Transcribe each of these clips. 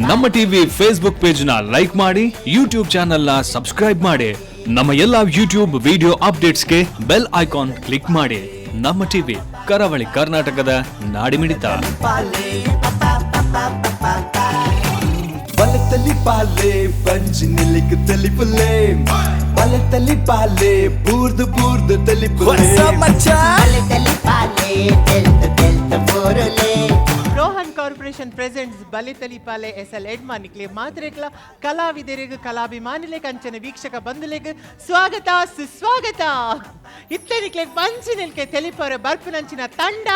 ನಮ್ಮ TV Facebook page ನ like ಮಾಡಿ, ಯೂಟ್ಯೂಬ್ ಚಾನೆಲ್ ನ ಸಬ್ಸ್ಕ್ರೈಬ್ ಮಾಡಿ. ನಮ್ಮ ಎಲ್ಲಾ ಯೂಟ್ಯೂಬ್ ವಿಡಿಯೋ ಅಪ್ಡೇಟ್ಸ್ಗೆ bell icon click ಮಾಡಿ. ನಮ್ಮ ಟಿವಿ, ಕರಾವಳಿ ಕರ್ನಾಟಕದ ನಾಡಿಮಿಡಿತ. ಬಲತಲಿ ಪಾಲೆ ಬಂಜಿ ನಿಲಿಕ್ ತಲಿಪುಲೆ, ಬಲತಲಿ ಪಾಲೆ ಬೂರ್ದು ಬೂರ್ದು ತಲಿಪುಲೆ. ರೋಹನ್ ಕಾರ್ಪೊರೇಷನ್ ಪ್ರೆಸೆಂಟ್ಸ್ ಬಲಿತಲಿ ಪಾಲೆ ಎಸ್ ಎಲ್ ಎಡ್ಮಾನಿಕ್ಲೆ ಮಾತ್ರೆಗ್ಲ ಕಲಾವಿದರಿಗೂ ಕಲಾಭಿಮಾನಿಲೆ ಕಂಚನ ವೀಕ್ಷಕ ಬಂಧುಲೆಗ್ ಸ್ವಾಗತ ಸುಸ್ವಾಗತ. ಇತ್ತನಿಕ್ಲೆ ಮಂಚಿ ನಿಲ್ಕೆ ತೆಲಿಪರ ಬರ್ಪುನಂಚಿನ ತಂಡ.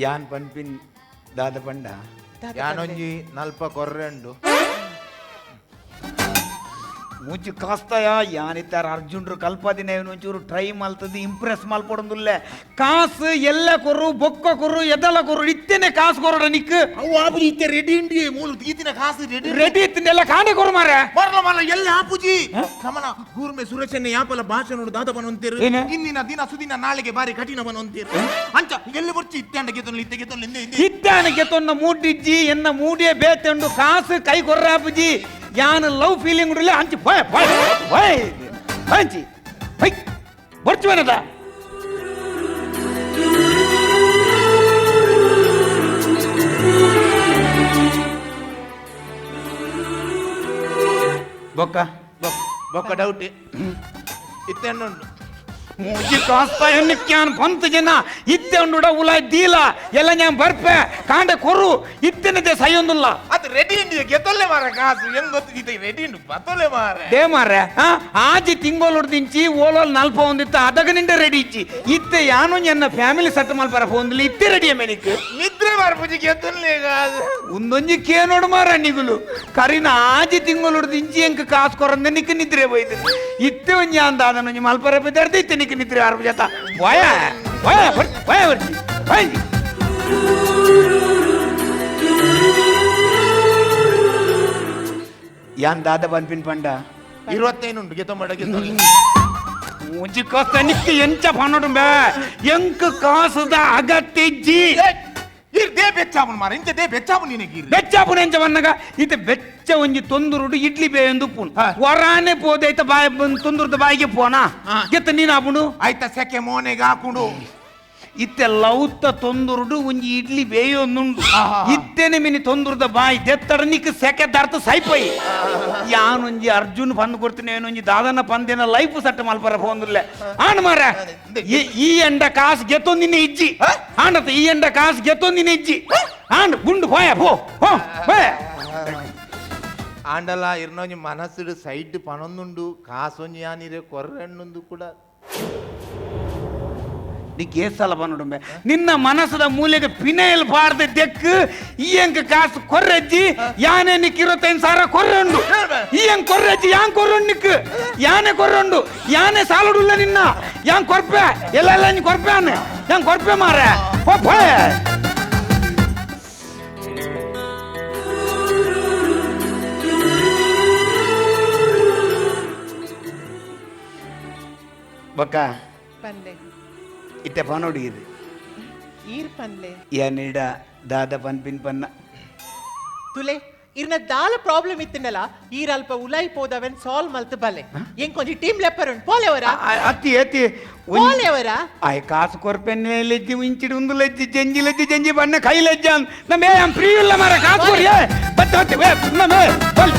ಯಾನ್ ಪನ್ಪಿನ್ ದಾದ ಪಂಡ? ಯಾನೊಂಜಿ ನಲ್ಪ ಕೊರ್ರೆಂಡು. ಮೂಜಿ ಕಾಸ್ತಾಯ ಯಾನಿತ್ತಾರ ಅರ್ಜುನ್ರು ಕಲ್ಪದಿನ ಒಂಚೂರು ಟ್ರೈ ಮಲ್ತದ್ದು ಇಂಪ್ರೆಸ್ ಮಲ್ಪಡೊಂದುಲ್ಲೆ. ಕಾಸು ಎಲ್ಲ ಕೊರು, ಬೊಕ್ಕ ಕೊರು, ಎದಲ ಕೊರು, ಇತ್ತೇನೆ ಕಾಸು ಕೊರಡ ನಿಕ್. ಅವು ಆಪುಜಿ, ಇತ್ತೆ ರೆಡಿ ಇಂಡಿ ಮೂಲು ಈತಿನ ಕಾಸು ರೆಡಿ. ರೆಡಿ ಇತ್ತಿನ ಕಾಂಡೆ ಕೊರು ಮಾರ. ಮರಲ ಮರಲ ಎಲ್ಲ ಆಪುಜಿ ನಮನ ಗೂರ್ಮೆ ಸುರಕ್ಷಣೆ ಯಾಪಲ ಭಾಷೆ ನೋಡು ದಾದ ಬನೊಂತೀರು. ಏನ? ಇಂದಿನ ದಿನ ಸುದಿನ ನಾಳೆಗೆ ಬಾರಿ ಕಠಿಣ ಬನೊಂತೀರು. ಅಂಚ ಎಲ್ಲಿ ಬರ್ಚಿ ಇತ್ತೆ ಗೆತೊನ್ಲಿ ಇತ್ತೆ ಗೆತೊನ್ಲಿ ಹಿಂದೆ ಹಿಂದೆ. ಇತ್ತಾನಕ್ಕೆ ತೊನ್ನ ಮೂಡಿಜ್ಜಿ ಎನ್ನ ಮೂಡಿಯೇ ಬೇತೆಂಡು ಕಾಸು ಕೈ ಕೊರ್ರಾಪುಜಿ. ಯಾನ್ ಲವ್ ಫೀಲಿಂಗ್ ಉಡಲೆ ಅಂಚಿ ಬಾಯ್ ಬಾಯ್ ಬಾಯ್ ಅಂಚಿ ಹೈ ಬರ್ಚುವನದ. ಬೊಕ್ಕ. ಬೊಕ್ಕ ಡೌಟ್ ಇತ್ತೆ ಉಂಡು. ಮೂಜಿ ಕಾಸ್ತ ಎನ್ನಕ್ಯಾನ್ ಬಂತು ಜನ ಇತ್ತೆ ಉಂಡುಡ ಉಲಾಯ್ ದೀಲ ಎಲ್ಲ ഞാൻ ಬರ್ಪೆ ಕಾಂಡೆ ಕೊರು ಇತ್ತಿನದೆ ಸೈಯೊಂದುಲ್ಲ. ಅದು ರೆಡಿ ಇಂಡಿ ಗೆತೊಲ್ಲೆ ಮಾರ, ಕಾಸು ಹೆಂಗ್ ಗೊತ್ತು ಇತ್ತೆ ರೆಡಿ ಇಂಡು ಬತ್ತೊಲ್ಲೆ ಮಾರ. ಡೇ ಮಾರ್ರೆ, ಆಜಿ ತಿಂಗೋಲುಡ್ದಿಂಚಿ ಓಲೋಲ್ ನಲ್ಪ ಒಂದಿತ್ತ ಅದಗ ನಿಂಡ ರೆಡಿ ಇಚ್ಚಿ. ಇತ್ತೆ ಯಾನು ಎನ್ನ ಫ್ಯಾಮಿಲಿ ಸೆಟ್ ಮಲ್ಪರ ಫೋನ್ಲಿ ಇತ್ತೆ ರೆಡಿ ಮೇನಿಕ್. ನಿದ್ರೆ ಮಾರ ಪೂಜಿ ಗೆತೊಲ್ಲೆ ಕಾಸು. ಒಂದೊಂಜಿ ಕೇನೋಡು ಮಾರ ನಿಗುಲು ಕರಿನ ಆಜಿ ತಿಂಗೋಲುಡ್ದಿಂಚಿ ಎಂಕ್ ಕಾಸು ಕೊರಂದೆ ನಿಕ್ ನಿದ್ರೆ ಹೋಯ್ತು. ಇತ್ತೆ ಒಂಜಿ ಅಂದಾದನೊಂಜಿ ಮಲ್ಪರ ಬಿದ್ದಾಡ್ದು ಇತ್ತೆ ನಿಕ್ ನಿದ್ರೆ ಆರ್ಪು ಜತ ವಯ ವಯ ವಯ ಬರ್ಚಿ ವಯ. ಯಾನ್ ದಾದ ಬನ್ಪಿನ್ ಪಂಡ? 25 ಉಂಡು ಗೆತೊಂಬಡ ಗೆತೊಲ್ಲೆ. ಮೂಜಿ ಕಾಸ ನಿಕ್ ಎಂಚ ಪನ್ನೊಡು ಬೇ ಎಂಕ್ ಕಾಸುದ ಅಗತ್ಯ ಇಜ್ಜಿ. ಇರ್ they ಬೆಚ್ಚಾಪುನ್ ಮಾರ, ಇಂಚ they ಬೆಚ್ಚಾಪುನ್ ನಿನಗೆ ಇರ್. ಬೆಚ್ಚಾಪುನ ಎಂಚ ಬನ್ನಗ ಇತ್ತೆ ಬೆಚ್ಚ ಒಂಜಿ ತೊಂದುರುಡು ಇಡ್ಲಿ ಬೇಯೊಂದು ಉಪ್ಪುನು ವರಾನೆ ಪೋದೈತ ಬಾಯ ತೊಂದುರುದ ಬಾಯಿಗೆ ಪೋನಾ ಗೆತ್ತ ನೀನು ಆಪುಂಡು. ಆಯ್ತ ಸೆಕೆ ಮೋನೆಗೆ ಹಾಕುಂಡು. ಇತ್ತೆ ಲೌತ ತೊಂದುರುಡು ಒಂಜಿ ಇಡ್ಲಿ ಬೇಯೊಂದುಂಡು. ಇತ್ತೆನೆ ಮಿನಿ ತೊಂದುರುದ ಬಾಯಿ ದೆತ್ತಡ ನಿಕ್ ಸೆಕೆ ದರ್ತ ಸೈಪೈ. ಯಾನೊಂಜಿ ಅರ್ಜುನ್ ಪಂದ್ ಕೊಡ್ತೀನಿ, ಏನೊಂಜಿ ದಾದನ ಪಂದೇನ ಲೈಫ್ ಸೆಟ್ ಮಲ್ಪರ ಫೋಂದುಲ್ಲೆ ಆಣ್ ಮಾರ. ಈ ಎಂಡ ಕಾಸು ಗೆತ್ತೊಂದಿನ ಇಜ್ಜಿ ಆಂಡತ, ಈ ಎಂಡ ಕಾಸು ಗೆತ್ತೊಂದಿನ ಇಜ್ಜಿ ಆಂಡ್ ಗುಂಡು ಪೋಯ ಪೋ ಹೋ ಪೋಯ. ಆಂಡಲ ಇರ್ನೊಂಜಿ ಮನಸ್ಸುಡು ಸೈಡ್ ಪನೊಂದುಂಡು ಕಾಸೊಂಜಿ ಯಾನಿರೆ ಕೊರ್ರೆಣ್ಣುಂದು ಕೂಡ. ನೀ ಕೇಸಲ ಬನ್ನಡುಂಬೆ ನಿನ್ನ ಮನಸ್ಸದ ಮೂಲೆಗೆ ಪಿನೈಲ್ ಬಾರ್ದ ದೆಕ್. ಈ ಅಂಕ ಕಾಸು ಕೊರ್ರಜ್ಜಿ, ಯಾನೆ ನಿಕ್ 25,000 ಕೊರ್ರಂಡು. ಈ ಅಂಕ ಕೊರ್ರಜ್ಜಿ, ಯಾನ್ ಕೊರ್ರಂಡು ನಿಕ್, ಯಾನೆ ಕೊರ್ರಂಡು, ಯಾನೆ ಸಾಲುಡುಲ್ಲ ನಿನ್ನ. ಯಾನ್ ಕೊರ್ಪೆ ಎಲ್ಲ ಎಲ್ಲ ನೀ ಕೊರ್ಪೆ ಅನ್ನ ಯಾನ್ ಕೊರ್ಪೆ ಮಾರ ಪೋ ಪೋಯ್. ಬಕ್ಕ. ಪನ್ಲೆ. ಇತ್ತೆ ಪನೋಡಿಗಿದೆ. ಈರ್ ಪನ್ಲೆ. ಯಾನಿಡ ದಾದ ಪನ್ಪಿನ್ ಪನ್ನ. ತುಲೆ ಇರ್ನ ದಾಲ ಪ್ರಾಬ್ಲಮ್ ಇತ್ತಿನಲ್ಲ, ಈರ್ ಅಲ್ಪ ಉಲಾಯ್ ಪೋದವೆನ್ ಸಾಲ್ವ್ ಮಲ್ತ್ ಬಲೆ. ಎಂಕೊಂಜಿ ಟೀಮ್ ಲೆಪ್ಪರ್ ಉಂಟು, ಪೋಲೆವರ? ಅತ್ತಿ ಅತ್ತಿ. ಪೋಲೆವರ? ಆಯ್ ಕಾಸು ಕೊರ್ಪೆನ್ನೆ ಲಜ್ಜಿ ಇಂಚಿಡು ಒಂದು ಲಜ್ಜಿ ಜಂಜಿ ಲಜ್ಜಿ ಜಂಜಿ ಬಣ್ಣ ಕೈ ಲಜ್ಜ ನಮ್ಮ ಏ ಫ್ರೀ ಇಲ್ಲ ಮಾರ ಕಾಸು ಕೊರಿ ಬತ್ತೆ ಬತ್ತೆ ಏ, ನಮ್ಮ ಏ, ಬಲ್.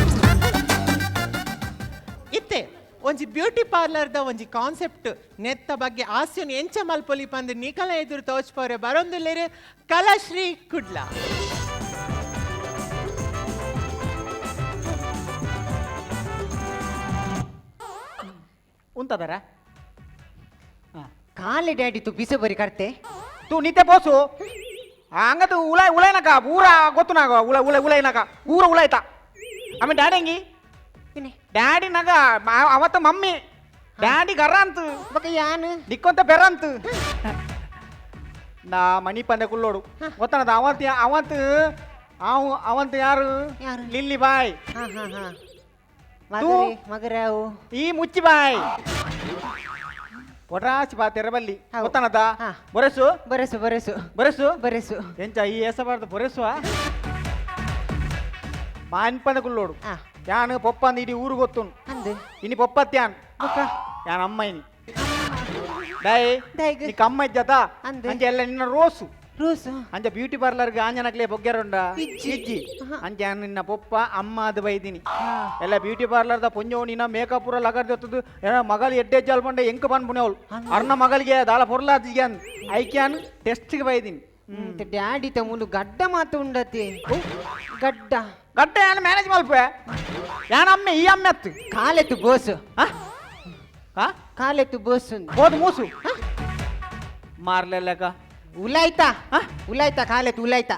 ಇತ್ತೆ ಒಂಜಿ ಬ್ಯೂಟಿ ಪಾರ್ಲರ್ದ ಒಂಜಿ ಕಾನ್ಸೆಪ್ಟ್ ನೆತ್ತ ಬಗ್ಗೆ ಆಸ್ಯನ್ ಎಂಚ ಮಲ್ಪೊಲಿ ಪಂದ್ ನಿಕಲ ಎದುರು ತೋಚ್ಪೋರೆ ಬರೊಂದುಲ್ಲೇರು ಕಲಾಶ್ರೀ ಕುಡ್ಲ. ಉಂತದರ ಕಾಲೆ ಡ್ಯಾಡಿ ತು ಬಿಸೆ ಬರಿ ಕರ್ತೆ ತೂ ನಿತೆ ಬೋಸು ಹಂಗದು ಉಲಾಯ್ ಉಲಾಯ್ನಕ ಊರ ಗೊತ್ತು ನಾಗ ಉಲ ಉಲ ಉಲಾಯ್ನಕ ಊರ ಉಲಾಯ್ತ. ಆಮೇಲೆ ಡ್ಯಾಡಿ ಹೆಂಗಿ? ಡ್ಯಾಡಿ ನಗ ಅವತ್ತ ಮಮ್ಮಿ. ಡ್ಯಾಡಿ ಗರ್ರಂತ ಬೊಕ ಯಾನ್ ನಿಕ್ಕೊಂತ ಬೆರಂತ ನಾ ಮಣಿ ಪಂದೆ ಕುಲ್ಲೋಡು ಗೊತ್ತನದ ಅವಂತ ಅವಂತ ಅವ್ ಅವಂತ ಯಾರು? ಯಾರು? Lily boy. ಹಾ ಹಾ ಹಾ, ಮಗರೆ ಮಗರೆ ಅವು. ಈ ಮುಚ್ಚಿ ಬಾಯ್ ಒಟ್ರಾಸಿ ಬಾ ತೆರಬಲ್ಲಿ. ಹೌದು. ಗೊತ್ತನದ? ಹಾ. ಬೊರೆಸು. ಬರಸು ಬರಸು. ಬೊರೆಸು. ಬರಸು. ಎಂಚ ಈ ಏಸಬಾರ್ದು ಬೊರೆಸುವ ಮಾನ್ಪಂದ ಕುಲ್ಲೋಡು. ಹಾ. ಯಾನು ಪೊಪ್ಪಂದ ಇಡೀ ಊರು ಗೊತ್ತುನು. ಅಂದು. ಇನಿ ಪೊಪ್ಪತ್ಯಾನ್. ಬೊಕ ಯಾನ್ ಅಮ್ಮ ಇನಿ ಡೈ. ದಾಯ್ಗ್? ನಿಕ್ಕ ಅಮ್ಮ ಇಜ್ಜತ? ಅಂದ್. ಅಂಚೆ ಎಲ್ಲ ನಿನ್ನ ರೋಸು. ರೋಸು. ಅಂಚ ಬ್ಯೂಟಿ ಪಾರ್ಲರ್ಗೆ ಆಂಜನಕ್ಲೆ ಬೊಗ್ಗೆರುಂಡ? ಇಜ್ಜಿ. ಇಜ್ಜಿ. ಆಹಾ. ಅಂಚೆ ಯಾನ್ ನಿನ್ನ ಪೊಪ್ಪ ಅಮ್ಮ ಅದು ಬೈದಿನಿ. ಹಾ. ಎಲ್ಲ ಬ್ಯೂಟಿ ಪಾರ್ಲರ್ದ ಪೊಂಜೋ ನಿನ್ನ ಮೇಕಪ್ ಪೂರ ಲಗಡ್ದತ್ತದು ಏನೋ ಮಗಲ್ ಎಡ್ಡೆ ಜಾಲ್ ಬಂಡೆ ಎಂಕ ಪನ್ಪುಣೆ ಅವಳು ಅರ್ನ ಮಗಳಿಗೆ ದಾಳ ಪೊರ್ಲಾದಿಗೆ ಐಕ್ಯಾನ್ ಟೆಸ್ಟ್ಗೆ ಬೈದಿನಿ. ಡ್ಯಾಡಿ ತಮ್ಮುಲು ಗಡ್ಡ ಮಾತು ಉಂಡತಿ ಗಡ್ಡ. ಗಡ್ಡ ಯಾನ್ ಮ್ಯಾನೇಜ್ ಮಲ್ಪೆ, ಯಾನ್ ಅಮ್ಮೆ ಈ ಅಮ್ಮೆ ಅತ್ತು. ಕಾಲೆತ್ತು ಬೋಸು. ಹಾ? ಹಾ? ಕಾಲೆತ್ತು ಬೋಸು. ಹೋದ್ ಮೂಸು ಮಾರ್ಲೆಲ್ಲಕ. ಉಲಾಯ್ತಾ? ಹಾ? ಉಲಾಯ್ತಾ ಕಾಲೆತ್ತು ಉಲಾಯ್ತಾ.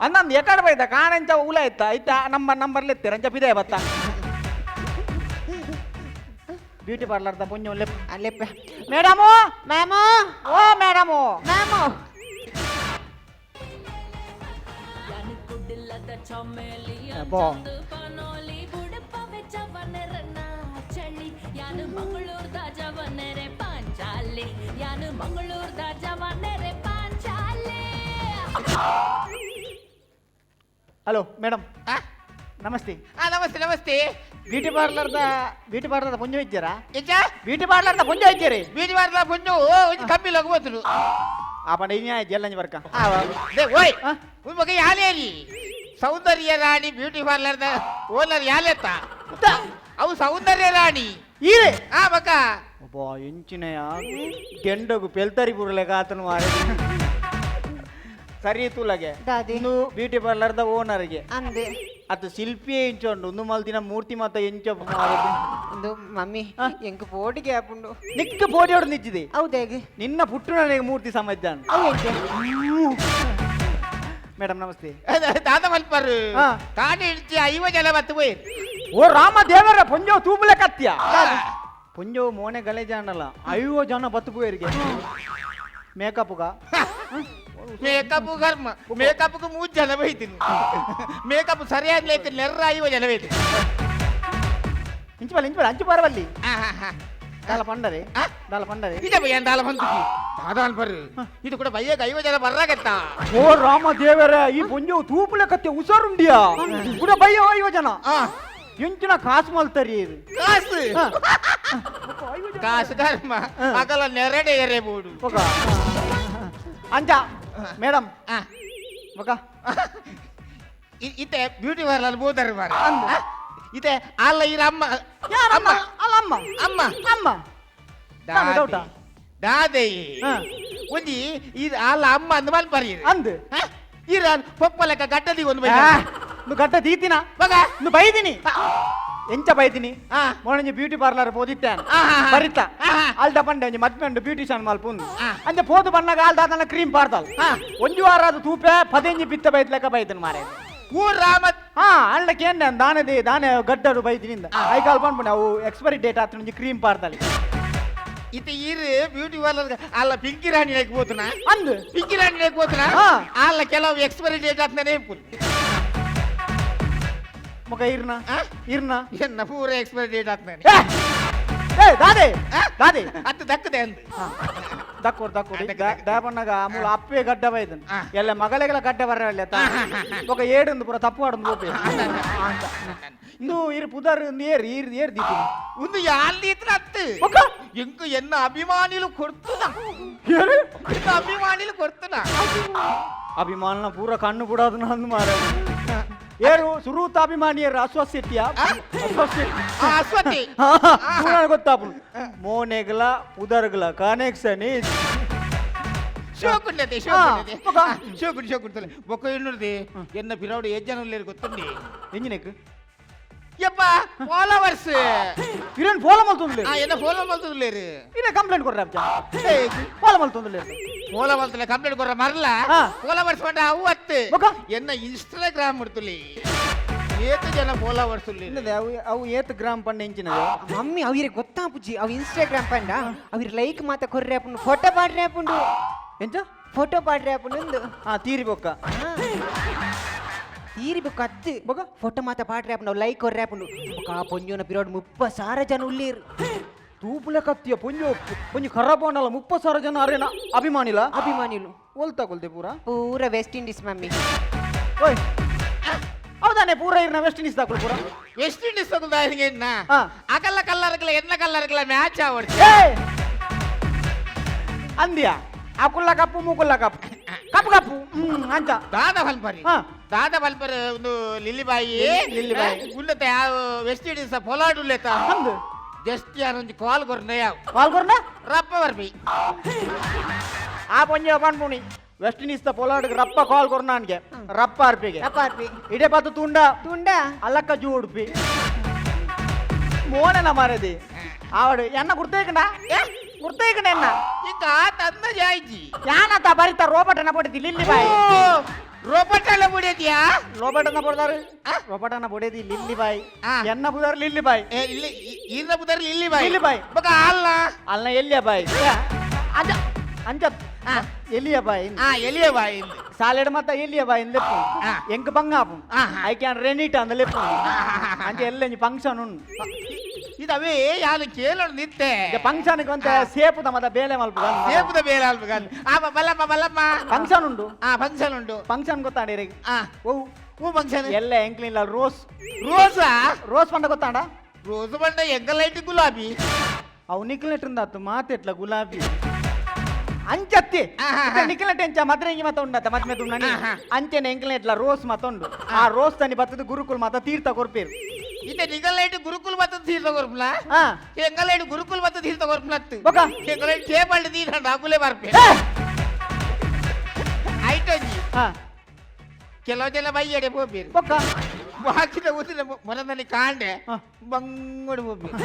ಅಂದಂದು ಎಕಡೆ ಬೈದ ಕಾಣಂಚ ಉಲ ಇತ್ತ ಐತ ನಂಬರ್ ನಂಬರ್ ಲೆತ್ತೀರ ಅಂಚ ಬಿದೆ ಬತ್ತ ಬ್ಯೂಟಿ ಪಾರ್ಲರ್ the ಪುಣ್ಯ ಲೆಪ್. ಅಲ್ಲೆಪ್ಪ. ಮೇಡಮು. ಮ್ಯಾಮು. ಓ ಮೇಡಮು. ಮ್ಯಾಮು. ಬಾ. Hello madam. ಆ? ನಮಸ್ತೆ. ಆ, ನಮಸ್ತೆ ನಮಸ್ತೆ. ಬ್ಯೂಟಿ ಪಾರ್ಲರ್ದ ಬ್ಯೂಟಿ ಪಾರ್ಲರ್ದ ಪುಂಜ ಇದ್ದೀರಾ? ಎಂಚ? ಬ್ಯೂಟಿ ಪಾರ್ಲರ್ದ ಪುಂಜ ಇದ್ದೀರಿ? ಬ್ಯೂಟಿ ಪಾರ್ಲರ್ ಪುಂಜು ಒಂಜಿ ಕಮ್ಮಿ ಲಗು ಆ ಪಂಡ ಇನ್ಯಾ ಜಲ್ಲಂಜಿ ಬರ್ಕ. ಓಯ್. ಆ? ಮಗ ಯಾಲೇರಿ ಸೌಂದರ್ಯ ರಾಣಿ beauty parlour the owner ಯಾಲೆತ್ತ ಅವು ಸೌಂದರ್ಯ ರಾಣಿ. ಈರೆ. ಆ ಮಗ. ಅಬ್ಬಾ ಎಂಚಿನಯ ಗೆಂಡಗು ಪೆಲ್ತರಿ ಪುರ್ಲೆಗ ಆತನು ಮಾರೆ ಸರಿ ತುಲಗೆ. ದಾದಿ? ಇನ್ನು ಬ್ಯೂಟಿ ಪಾರ್ಲರ್ದ ಓನರ್ಗೆ. ಅಂದೆ. ಅದು ಶಿಲ್ಪಿಯೇ ಇಂಚೊಂಡು ಒಂದು ಮಲ್ದಿನ ಮೂರ್ತಿ ಮಾತ ಎಂಚ. ಒಂದು ಮಮ್ಮಿ. ಆ? ಎಂಕ್ ಪೋಟಿಗೆ ಆಪುಂಡು. ನಿಕ್ಕ ಪೋಟಿ ನಿಜ್ಜಿದೆ. ಹೌದಾಗಿ? ನಿನ್ನ ಪುಟ್ಟು ನನಗೆ ಮೂರ್ತಿ ಸಮಜ್ಜಾನ್. ಅವು ಎಂಚ? ಮೇಡಮ್ ನಮಸ್ತೆ. ದಾದ ಮಲ್ಪರು. ಆ. ಕಾಡಿ ಇಡ್ಚಿ 50 ಜನ ಬತ್ತು ಪೋಯ್. ಓ ರಾಮ ದೇವರ ಪೊಂಜೋ ತೂಬುಲೆ ಕತ್ತಿಯ ಪೊಂಜೋ ಮೋನೆ ಗಲೇಜಾನಲ್ಲ 50 ಜನ ಬತ್ತು ಪೋಯರಿಗೆ ಮೇಕಪ್ಗ. ಮೇಕಪ್ ಕರ್ಮ ಮೇಕಪ್ 3 ಜನ ಬೈತೀನಿ ಮೇಕಪ್ ಸರಿಯಾದ ಲೇಕ್ ನೆರ್ರ 50 ಜನ ಬೈತೀನಿ. ಇಂಚು ಬಲ್ಲಿ ಇಂಚು ಬಲ್ಲಿ ಅಂಚು ಬಾರವಲ್ಲಿ ದಾಲ ಪಂಡರೆ. ಆ? ದಾಲ ಪಂಡರೆ. ಇದ ಬಯ್ಯ ದಾಲ ಬಂತು ದಾದ ಅನ್ಪರು ಇದು ಕೂಡ ಬಯ್ಯಗ 50 ಜನ ಬರ್ರಾಗತ್ತ. ಓ ರಾಮ ದೇವರ ಈ ಪೊಂಜೋ ತೂಪುಲೆ ಕತ್ತೆ ಉಸಾರುಂಡಿಯಾ ಕೂಡ ಬಯ್ಯ 50 ಜನ. ಆ. ಎಂಚಿನ ಕಾಸು ಮಲ್ತರಿ ಇದು? ಕಾಸು. ಹಾ. ಕಾಸು ಕರ್ಮ ಅಗಲ ನೆರಡೆ ಎರೆ ಬೋಡು. ఒక ಅಂಜ ಮೇಡಮ್. ಆ. ఒక ಇತ್ತೆ ಬ್ಯೂಟಿ ಪಾರ್ಲರ್ ಬೋತಾರೆ ಮಾರ ಇತ್ತೆ ಅಲ್ಲ ಇರ ಅಮ್ಮ. ಅಮ್ಮ ಅಲ್ಲ ಅಮ್ಮ. ಅಮ್ಮ. ಅಮ್ಮ ನಾನು ಡೌಟಾ? ದಾದೆ. ಹಾ. ಒಂಜಿ ಇದು ಅಲ್ಲ ಅಮ್ಮ ಅಂದ್ ಮಲ್ಪರಿ. ಅಂದ್. ಇರ ಪೊಪ್ಪಲೆಕ್ಕ ಗಡ್ಡದಿ ಒಂದು ಆ, ನು ಗಡ್ಡ ದೀತಿನ. ಮಗ. ನು ಬೈದಿನಿ ಎಂಚ ಬೈದಿನಿ? ಆ. ಮೊಣಂಜಿ ಬ್ಯೂಟಿ ಪಾರ್ಲರ್ ಪೋದಿತ್ತಾನ. ಆ, ಆ, ಆ. ಬರಿತ. ಆ, ಆ. ಅಲ್ದ ಪಂಡೆ ಒಂಜಿ ಮದ್ಮೆ ಉಂಡು ಬ್ಯೂಟಿಷಿಯನ್ ಮಲ್ಪುಂದು. ಆ. ಅಂಚ ಪೋದು ಬಣ್ಣಗ ಅಲ್ದ ಅದನ್ನ ಕ್ರೀಮ್ ಪಾರ್ದಲ್. ಆ. ಒಂಜಿ ವಾರ ಅದು ತೂಪೆ 15 ಬಿತ್ತ ಬೈದ್ಲೆಕ್ಕ ಬೈದನ್ ಮಾರೆ. ಊ ರಾಮ. ಹಾ ಅಳ್ಳ ಕೇಂದ್ರ ದಾನದೆ ದಾನೆ ಗಡ್ಡರು ಬೈದಿನಿಂದ ಐಕಾಲ್ ಪನ್ಪುಂಡು ಅವು ಎಕ್ಸ್ಪೈರಿ ಡೇಟ್ ಆತ ಒಂಜಿ ಕ್ರೀಮ್ ಪಾರ್ದಲ್. ಇತ್ತೆ ಈರು ಬ್ಯೂಟಿ ಪಾರ್ಲರ್ ಅಲ್ಲ ಪಿಂಕಿ ರಾಣಿ ಲೇಕ್ ಪೋತುನ? ಅಂದ್. ಪಿಂಕಿ ರಾಣಿ ಲೇಕ್ ಪೋತುನ? ಆ. ಅಲ್ಲ ಕೆಲವು ಎಕ್ಸ್ಪೈರಿ ಡೇಟ್ ಆತ್ನೇ ಇಪ್ಪುನು. ಮಗ ಇರ್ನ. ಆ? ಇರ್ನ. ಎನ್ನ ಪೂರ ಎಕ್ಸ್ಪೈರಿ ಡೇಟ್ ಆತ್ನೇ. ಏ ಏ ದಾದೆ ದಾದೆ. ಅತ್ತು ದಕ್ಕದೆ ಅಂದ್. ದಕ್ಕೋಡು ದಕ್ಕೋಡು. ದಕ್ಕ, ದಕ್ಕ. ದಾಪಣ್ಣಗ ಮೂಲ ಅಪ್ಪೆ ಗಡ್ಡ ಬೈದನ್. ಆ. ಎಲ್ಲ ಮಗಳೆಗಳ ಗಡ್ಡ ಬರಲ್ಲ ఒక ಏಡುಂದು ಪೂರ ತಪ್ಪು ಆಡುಂದು ಪೋಪೆ ಇಂದು ಇರು ಪುದರ್ ಏರ್ ಏರ್ ಏರ್ ದೀಪಿನಿ. ಒಂದು ಯಾಲ್ಲಿ ಅತ್ತು. ಒಕ್ಕ? ಎಂಕು ಎನ್ನ ಅಭಿಮಾನಿಲು ಕೊಡ್ತುನ. ಏರು? ಎನ್ನ ಅಭಿಮಾನಿಲು ಕೊಡ್ತುನ. ಅಭಿಮಾನ ಪೂರ ಕಣ್ಣು ಬಿಡೋದು ನಂದು ಮಾರ ಏರು ಸುರೂತ ಅಭಿಮಾನಿಯರು ಅಸ್ವಸ್ಥಿತಿಯ ಅಸ್ವಸ್ಥಿ. ಆ, ಅಶ್ವತಿ. ಗೊತ್ತಾಪು ಮೋನೆಗ್ಲ ಪುದರ್ಗ್ಲ ಕನೆಕ್ಷನ್. ಶೋಕುಂಡತೆ. ಆ, ಶೋಕುಂಡತೆ. ಒಕ್ಕ? ಶೋಕುಂಡು ಶೋಕುಂಡು ಬೊಕ್ಕ ಎನ್ನುರ್ದಿ ಎನ್ನ ಪಿರೌಡು ಎಜ್ಜನ ಗೊತ್ತುಂಡಿ. ಎಂಜಿನೆಕ್? ಯಪ್ಪ ಫಾಲೋವರ್ಸ್. ಇರೇನು ಫೋಲ ಮಲ್ತೊಂದುಲ್ಲೇರು? ಆ ಎನ್ನ ಫಾಲೋ ಮಲ್ತುಲ್ಲೇರು. ಇರೇ ಕಂಪ್ಲೇಂಟ್ ಕೊಡ್ರಿ ಅಪ್ಪ ಫೋಲ ಮಲ್ತೊಂದುಲ್ಲೇರು. Follow ಮಲ್ತಲೆ complaint ಕೊರ್ರ ಮರಲ. ಆ. ಫಾಲೋವರ್ಸ್ ಪಂಡ ಅವು ಅತ್ತು. ಬೊಕ್ಕ? ಎನ್ನ ಇನ್ಸ್ಟಾಗ್ರಾಮ್ ಉಡ್ತುಲಿ ಏತ್ ಜನ ಫಾಲೋವರ್ಸ್ ಇನ್ನದೆ ಅವು ಅವು ಏತ್ ಗ್ರಾಮ್ ಪಂಡ ಇಂಚಿನ ಮಮ್ಮಿ ಅವ್ರಿಗೆ ಗೊತ್ತಾಪುಜಿ ಅವು ಇನ್ಸ್ಟಾಗ್ರಾಮ್ ಪಂಡ ಅವ್ರ ಲೈಕ್ ಮಾತ ಕೊರ್ರೆ ಆಪುಂಡು ಫೋಟೋ ಪಾಡ್ರೆ ಆಪುಂಡು ಎಂಚ ಫೋಟೋ ಪಾಡ್ರೆ ಆಪುಂಡು ಒಂದು ಹಾ ತೀರಿ ಬೊಕ್ಕ ತೀರಿ ಬೊಕ್ಕ ಅತ್ತು ಬೊಕ ಫೋಟೋ ಮಾತ ಪಾಡ್ರೆ ಆಪುಂಡು ಅವು ಲೈಕ್ ಕೊರ್ರೆ ಆಪುಂಡು ಬೊಕ ಆ ಪೊಂಜೋನ ಪಿರೋಡ್ 30,000 ಜನ ಉಳ್ಳೀರು ತೂಪುಲೆ ಕತ್ತಿಯ ಪೊಂಜೋ ಪೊಂಜಿ ಖರಾಬ್ ಆಂಡಲ 30,000 ಜನ ಅರೇನ ಅಭಿಮಾನಿಲ ಅಭಿಮಾನಿಲು ಓಲ್ತಾ ಕೊಲ್ತೆ ಪೂರ ಪೂರ ವೆಸ್ಟ್ ಇಂಡೀಸ್ ಮಮ್ಮಿ ಓಯ್ ಹೌದಾನೆ ಪೂರ ಇರ್ನ ವೆಸ್ಟ್ ಇಂಡೀಸ್ ದಾಕುಲು ಪೂರ ವೆಸ್ಟ್ ಇಂಡೀಸ್ ತಗುಲ್ದ ಎನ್ನ ಆ. ಅಕಲ್ಲ ಕಲ್ಲರ್ಕಲ ಎನ್ನ ಕಲ್ಲರ್ಕಲ ಮ್ಯಾಚ್ ಆವಡ್ತು ಏಯ್ ಅಂದ್ಯಾ ಅಕುಲ್ಲ ಕಪ್ಪು ಮೂಕುಲ್ಲ ಕಪ್ಪು ಕಪ್ಪು ಕಪ್ಪು ಅಂಚ ದಾದ ಬಲ್ಪರಿ ಆ. ದಾದ ಬಲ್ಪರಿ ಒಂದು ಲಿಲ್ಲಿಬಾಯಿ ಲಿಲ್ಲಿಬಾಯಿ. ಉನ್ನತ ಯಾವ ವೆಸ್ಟ್ ಇಂಡೀಸ್ ಪೊಲಾಡ್ ಉಲ್ಲೇತ ಅಂದು ಜಸ್ಟ್ ಯಾರೊಂಜಿ ಕಾಲ್ ಕೊರ್ನ ಯಾವ ಕಾಲ್ ಕೊರ್ನ ರಪ್ಪ ಬರ್ಬಿ ಆ ಪೊಂಜೆ ಪನ್ಪುಣಿ ವೆಸ್ಟ್ ಇಂಡೀಸ್ ದ ಪೊಲಾಡ್ ರಪ್ಪ ಕಾಲ್ ಕೊರ್ನಾನ್ಗೆ ರಪ್ಪ ಅರ್ಪಿಗೆ ರಪ್ಪ ಅರ್ಪಿ. ಇಡೆ ಪತ್ತು ತುಂಡ ತುಂಡ ಅಲ್ಲಕ್ಕ ಜೂ ಉಡುಪಿ ಮೋನೆನ ಮಾರದಿ ಆವಡು ಎನ್ನ ಗುರ್ತೇಕಂಡ ಗುರ್ತೇಕಂಡ ಎನ್ನ ಈಗ ತಂದ ಜಾಯ್ಜಿ ಯಾನತ ಬರಿತ ರೋಬಟ್ ಅನ್ನ ಪೊಡಿತಿ ಲಿಲ್ಲಿ ಬಾಯಿ ರೋಬಟ್ ಎಲ್ಲ ಬಿಡಿದ್ಯಾ ರೋಬಟ್ ಅನ್ನ ಪೊಡ್ದಾರು ರೋಬಟ್ ಅನ್ನ ಪೊಡೇದಿ ಲಿಲ್ಲಿ ಬಾಯಿ ಆ. ಎನ್ನ ಬುದಾರು ಲಿಲ್ಲಿ ಬಾಯಿ ಇಲ್ಲಿ ಈರ್ನ ಬುದಾರ್ ಲಿಲ್ಲಿ ಬಾಯಿ ಲಿಲ್ಲಿ ಬಾಯಿ. ಬಕ ಅಲ್ಲ ಅಲ್ಲ ಎಲ್ಲಿಯ ಬಾಯಿ ಅಂಜ ಅಂಜ ಎಲ್ಲಿಯ ಬಾಯಿ ಆ ಎಲಿಯ ಬಾಯಿ ಸಾಲೆಡ್ ಮತ್ತ ಎಲ್ಲಿಯ ಬಾಯಿ ಲೆಪ್ಪು ಆ. ಎಂಕ್ ಬಂಗಾಪು ಆ. I can ರೆನಿಟ್ ಅಂದ ಲೆಪ್ಪು ಅಂಚೆ ಎಲ್ಲ ಫಂಕ್ಷನ್ ಉಂಡು ಇದವೇ ಯಾರು ಕೇಳೋಣ ನಿತ್ತೆ ಫಂಕ್ಷನ್ ಅಂತ ಸೇಪುದ ಮತ್ತ ಬೇಲೆ ಮಲ್ಪ ಸೇಪುದ ಬೇಲೆ ಅಲ್ಪ ಆ ಬಲ್ಲಮ್ಮ ಬಲ್ಲಮ್ಮ ಫಂಕ್ಷನ್ ಉಂಡು ಆ ಫಂಕ್ಷನ್ ಉಂಟು ಫಂಕ್ಷನ್ ಗೊತ್ತಾಂಡ ಆ ಓ ಹೂ ಫಂಕ್ಷನ್ ಎಲ್ಲ ಎಂಕ್ಲಿಲ್ಲ ರೋಸ್ ರೋಸಾ ರೋಸ್ ಪಂಡ ಗೊತ್ತಾಂಡ ರೋಸ್ ಬಣ್ಣ ಎಂಗ ಲೈಟ್ ಗುಲಾಬಿ ಅವು ನಿಕ್ಲೆಟ್ ಮಾತೆಟ್ಲ ಗುಲಾಬಿ ಅಂಚತ್ತಿ ಆಹಾ. ನಿಕ್ಲೆಟ್ ಎಂಚ ಮದ್ರೆಂಗಿ ಮತ ಉಂಡತ್ತ ಮದ್ಮೆ ತುಂಡನಿ ಆಹಾ. ಅಂಚೆನೆ ಎಂಕ್ಲೆಟ್ಲ ರೋಸ್ ಮತ ಉಂಡು ಆ ರೋಸ್ ತನಿ ಬತ್ತದ ಗುರುಕುಲ್ ಮತ ತೀರ್ಥ ಕೊರ್ಪೇರು ಇತ್ತೆ ನಿಗಲೈಟ್ ಗುರುಕುಲ್ ಮತ್ತ ತೀರ್ಥ ಕೊರ್ಪುಲ ಆ. ಎಂಗಲೈಟ್ ಗುರುಕುಲ್ ಮತ್ತ ತೀರ್ಥ ಕೊರ್ಪುಲತ್ತು ಬೊಕ? ಎಂಗಲೈಟ್ ಟೇಬಲ್ ತೀರ್ಥ ಡಾಕುಲೆ ಬರ್ಪೆ ಏ! ಐಟೊಂಜಿ ಆ, ಕೆಲವು ಜನ ಬೈಯಡೆ ಪೋಪೇರು ಬೊಕ್ಕ ಬಾಕಿದ ಊರಿನ ಮೊನದಲ್ಲಿ ಕಾಂಡೆ ಆ. ಬಂಗೋಡು ಪೋಪೇರು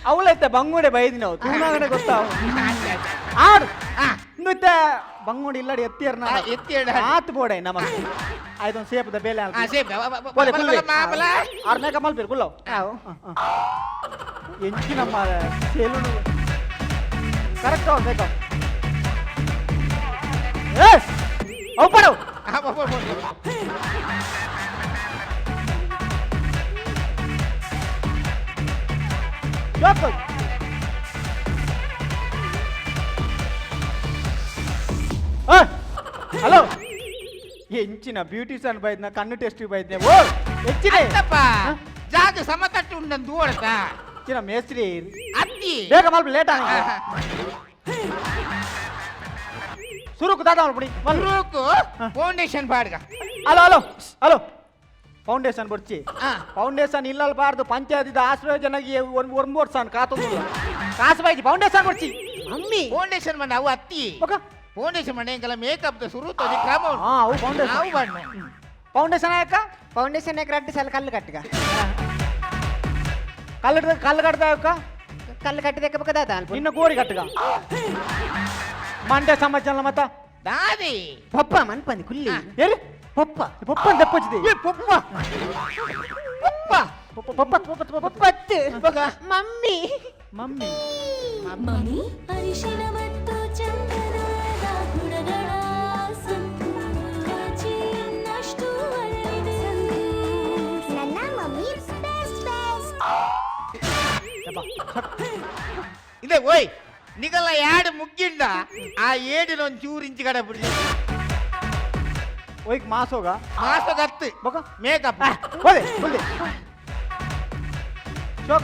ಅವಳೈತೆ ಬಂಗುಡೆ ಬೈದಿನ ಅವು ತೂನಾಗಡೆ ಗೊತ್ತಾವು ಆಡು ಇತ್ತೆ ಬಂಗುಡಿ ಇಲ್ಲಡಿ ಎತ್ತಿಯರ್ನ ಆ, ಎತ್ತಿಯರ್ನ. ಆತ್ ಬೋಡೆ ನಮಕ್ ಆಯ್ತು ಸೇಪದ ಬೇಲೆ ಆ ಸೇಪ್ ಪೋಲೆ ಕುಲ್ಲೆ ಬಲ ಆರ್ ಮೇಕಪ್ ಮಲ್ಪೇರು ಕುಲ್ಲವು ಅವು ಎಂಚಿನಮ್ಮ ಸೆಲೂನು ಕರೆಕ್ಟ್ ಅವ ಮೇಕಪ್ ಏ ಅವು ಪಡವು ಆ, ಬಾ, ಬಾ, ಬಾ, ಬಾ. ಜೋಕ್ ಹಲೋ ಎಂಚಿನ ಬ್ಯೂಟಿಷಿಯನ್ ಬೈದ್ನ ಕಣ್ಣು ಟೆಸ್ಟ್ ಬೈದ್ನೆ ಓ ಎಂಚಿನ ಅತ್ತಪ್ಪ ಜಾಗ ಸಮತಟ್ಟು ಉಂಡಂದು ಓಡತಾ ಎಂಚಿನ ಮೇಸ್ತ್ರಿ ಅತ್ತಿ ಬೇಗ ಮಲ್ಪ ಲೇಟ್ ಆಗ ಸುರುಕು ದಾದ ಮಲ್ಪುಡಿ ಗುರುಕು ಫೌಂಡೇಶನ್ ಪಾಡ್ಗ ಹಲೋ ಹಲೋ ಹಲೋ ಫೌಂಡೇಶನ್ ಬುಡ್ಚಿ ಆ. ಫೌಂಡೇಶನ್ ಇಲ್ಲಲ್ ಬಾರ್ದು ಪಂಚಾಯತ್ ಆಶ್ರಯ ಜನಗೆ ಒಂದು ಒಂದು ವರ್ಷ ಕಾತೊಂದಿಲ್ಲ ಕಾಸು ಬಾಯ್ಜಿ ಫೌಂಡೇಶನ್ ಬುಡ್ಚಿ ಮಮ್ಮಿ ಫೌಂಡೇಶನ್ ಮಂಡ ಅವು ಅತ್ತಿ ಓಕೆ ಫೌಂಡೇಶನ್ ಮಂಡ ಎಂಕಲ ಮೇಕಪ್ the ಸುರು ತೋಜಿ ಕ್ರಮ ಉಂಟು. ಹಾ ಅವು ಫೌಂಡೇಶನ್ ಅವು ಬಣ್ಣ ಫೌಂಡೇಶನ್ ಆಯಕ್ಕ ಫೌಂಡೇಶನ್ ರಡ್ಡು ಸಲ ಕಲ್ಲು ಕಟ್ಟಗ ಕಲ್ಲು ಕಲ್ಲು ಕಟ್ದ ಅಕ್ಕ ಕಲ್ಲು ಕಟ್ಟಿದಕ್ಕೆ ಬಕದಾದ ನಿನ್ನ ಗೋರಿ ಕಟ್ಟಗ ಮಂಡ್ಯ ಸಮಾಜ ಮತ್ತ ದಾದಿ ಪಪ್ಪ ಮನ್ಪಂದಿ ಕುಲ್ಲಿ ಎಲ್ಲಿ ಪಪ್ಪ ಪಪ್ಪ ಅಂತ ತೆಪ್ಪಚ್ಚಿದೆ ಏ papa papa papa papa papa papa ಪಪ್ಪತ್ತು ಬಗ ಮಮ್ಮಿ ಮಮ್ಮಿ ಮಮ್ಮಿ ಅರಿಶಿನ ಮತ್ತು ಚಂದನದ ಗುಣಗಳ ಸಂತೂರ್ ಇನ್ನಷ್ಟು ಅರಳಿದೆ ನನ್ನ ಮಮ್ಮಿ ಬೆಸ್ಟ್ ಬೆಸ್ಟ್ ಇದೆ ಓಯ್ ನಿಗಲ್ಲ ಯಾಡು ಮುಗ್ಗಿಂಡ ಆ ಏಡಿನ ಒಂದು ಚೂರು ಇಂಚು ಕಡೆ ಬಿಡ್ಲಿ ಒಯ್ಕ್ ಮಾಸೋಗ ಮಾಸಗತ್ತು ಬೊಕ ಮೇಕಪ್ ಹೋದೆ ಹೋದೆ ಶೋಕ